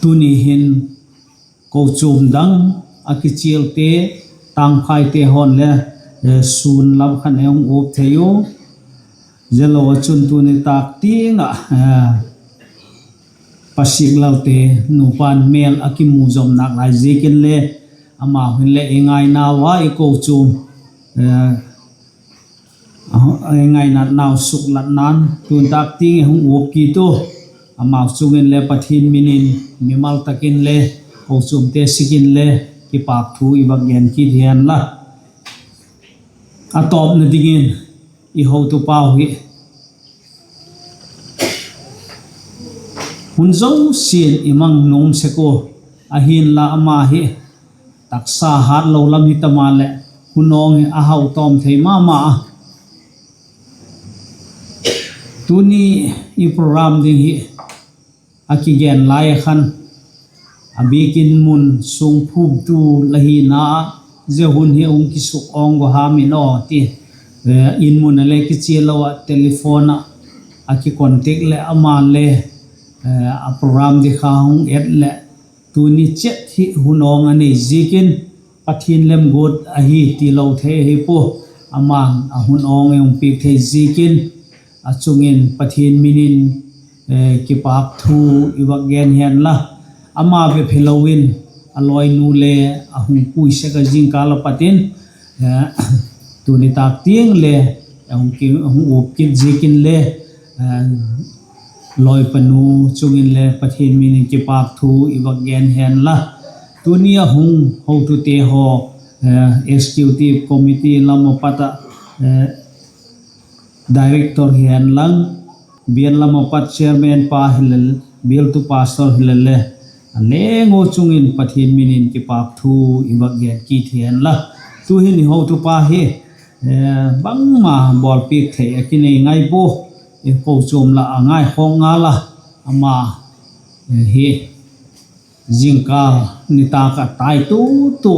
Tuni hin kochuam dang a kichialte, tângphaite haw'n le sûn lam khan ei hung uap thei u. Zia lo ah chun tuni tâk tiang ah Pasiak Lalte nupa'n mêl a kimu zom nâk lai ziakin le, amau hin leh ei ngainau a i kochuam, ei ngainatnau suklatna'n tuni tâk tiang ei hung uap kit u. Amau chung in le Pathian min in mimal tak in le, kochuamte sik in le kipâk thu i vak gen kit hen la. A tawpna dingin i hotupau hi hun zosia'n i mang nuam sek ua, ahinla ama hi taksa hâtlo lam hi ta maleh, hun awng hi a hau tawm thei ma ma a. Tuni i program ding hi a kigen lai a khan, a biakin mun sung phumtu la hina ah, zia hun hi hung kisuk awng gua ham in aw ti, in mun ah le kichia lo ah telephone ah a kicontact leh ama'n le a program ding kha hung et leh, tuni chet hi hun awng a nei ziakin, Pathian lemguat ahi tilo thei ahi pua, ama'n a hun awng ei hung piak thei ziakin, a chung in Pathian min in kipâk thu i vak gen hen la. Ama bep hilo in a lawinu le a hung pui sek a, zingkâl a pat in, tuni tâk tiang le hung uap kit ziakin le, lawipanu chung in le Pathian min in kipâk thu i vak gen hen la. Tuni a hung hotute haw, executive committee lam a pat ah director hi hen lang, bial lam a pat chairman pa hile, bialtu pastor hile le, a leng u chung in Pathian min in kipâk thu i vak gen kit hi hen la. Tu'hin i hotupa hi bangma bawlpiak thei a kinei ngai pua, kochuam lah a ngaikhawk ngal a, ama hi zingkâl nitâk a tai tu tu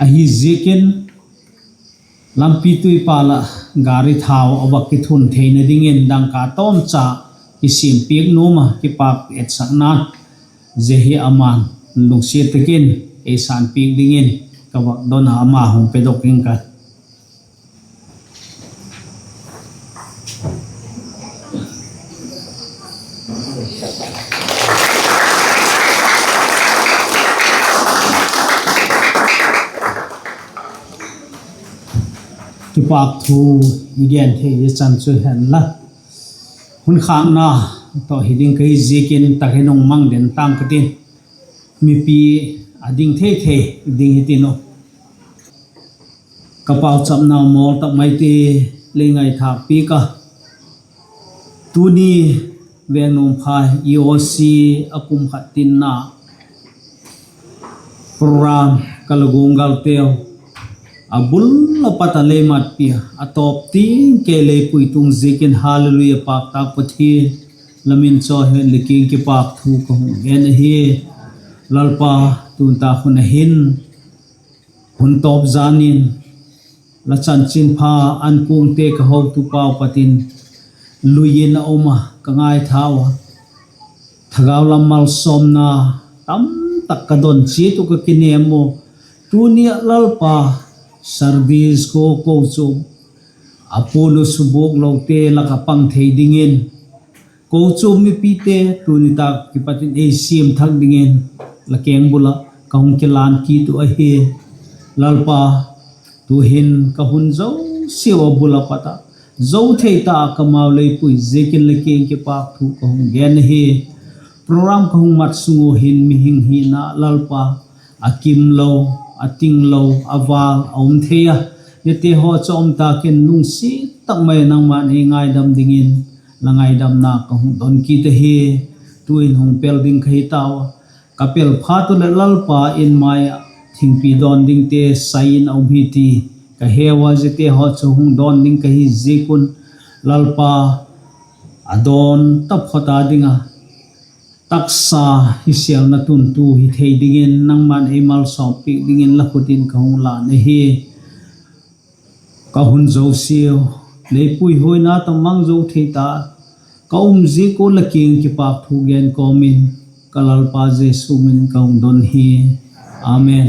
ahi ziakin, lampi tuipa lah gari thau a va kithun theina dingin dangka tawmcha kisiampiak nuam a, kipâk etsakna, zia hi ama'n lungsiat tak in ei sânpiak dingin ka vak don a, ama hung pedok ing ka. Kipâk thu i gen thei i chan chu hen la, hun khâkna tawh hi ding ka hi ziakin tak in hung mang den tang ka tin, mipi a ding thei thei ding hi tin uh. Ka pauchapnau mawl tak maite lei ngaithâk piak a, tuni Vengnuam Phai E O C a kum khat tinna program ka la guanggalteu a bul a pat a lei matpi a, a tawp tiang kei lei puitung ziakin Hallelujah, pâk tâk Pathian, la min chawi hen le kiang kipâk thu ka hung gen ahi. Lalpa, tun tak hun a hin, hun tawp jan in la chanchinpha an kuangte ka hotu pau pat in lui in a um a ka ngaithau a, thagau lam malsawmna tamtak ka don chiat uh ka kinêm uh. Tuni ah Lalpa, service ko kochuam a puan uh subuak lote lak ah pang thei dingin, kochuam mipite tuni tak kipat in ei siam thak dingin la kengbul ah ka hung kilân kit uh ahi. Lalpa, tu'hin ka hun zosiau a bul a pat ah zo thei ta ah kamau lei pui ziakin la kiang kipâk thu ka hung gen ahi. Program ka hung mat sung uh hin mihing hina Lalpa, a kim lo, a ting lo, a vâl a um thei a, ziate haw chu um tak in lungsiat tak mai nangma'n ei ngaidam dingin la ngaidamna ka hung don kit ahi. Tu'hin hung pel ding ka hi tau a, ka pel phat uh leh Lalpa, in mai ah thingpi dawn dingte sai in a um hi ti ka heu a, ziate haw chu hung dawn ding ka hi ziak un, Lalpa, a dawn taphot a ding a taksa hisêlna tuntu hi thei dingin nangma'n ei malsawmpiak dingin la khut in ka hung lân ahi. Ka hun zosiau lei pui huaina tawh mang zo thei ta ka um ziak un la kiang kipâk thu gen kawm in, ka Lalpa Jesu min in ka hung don hi. Amen.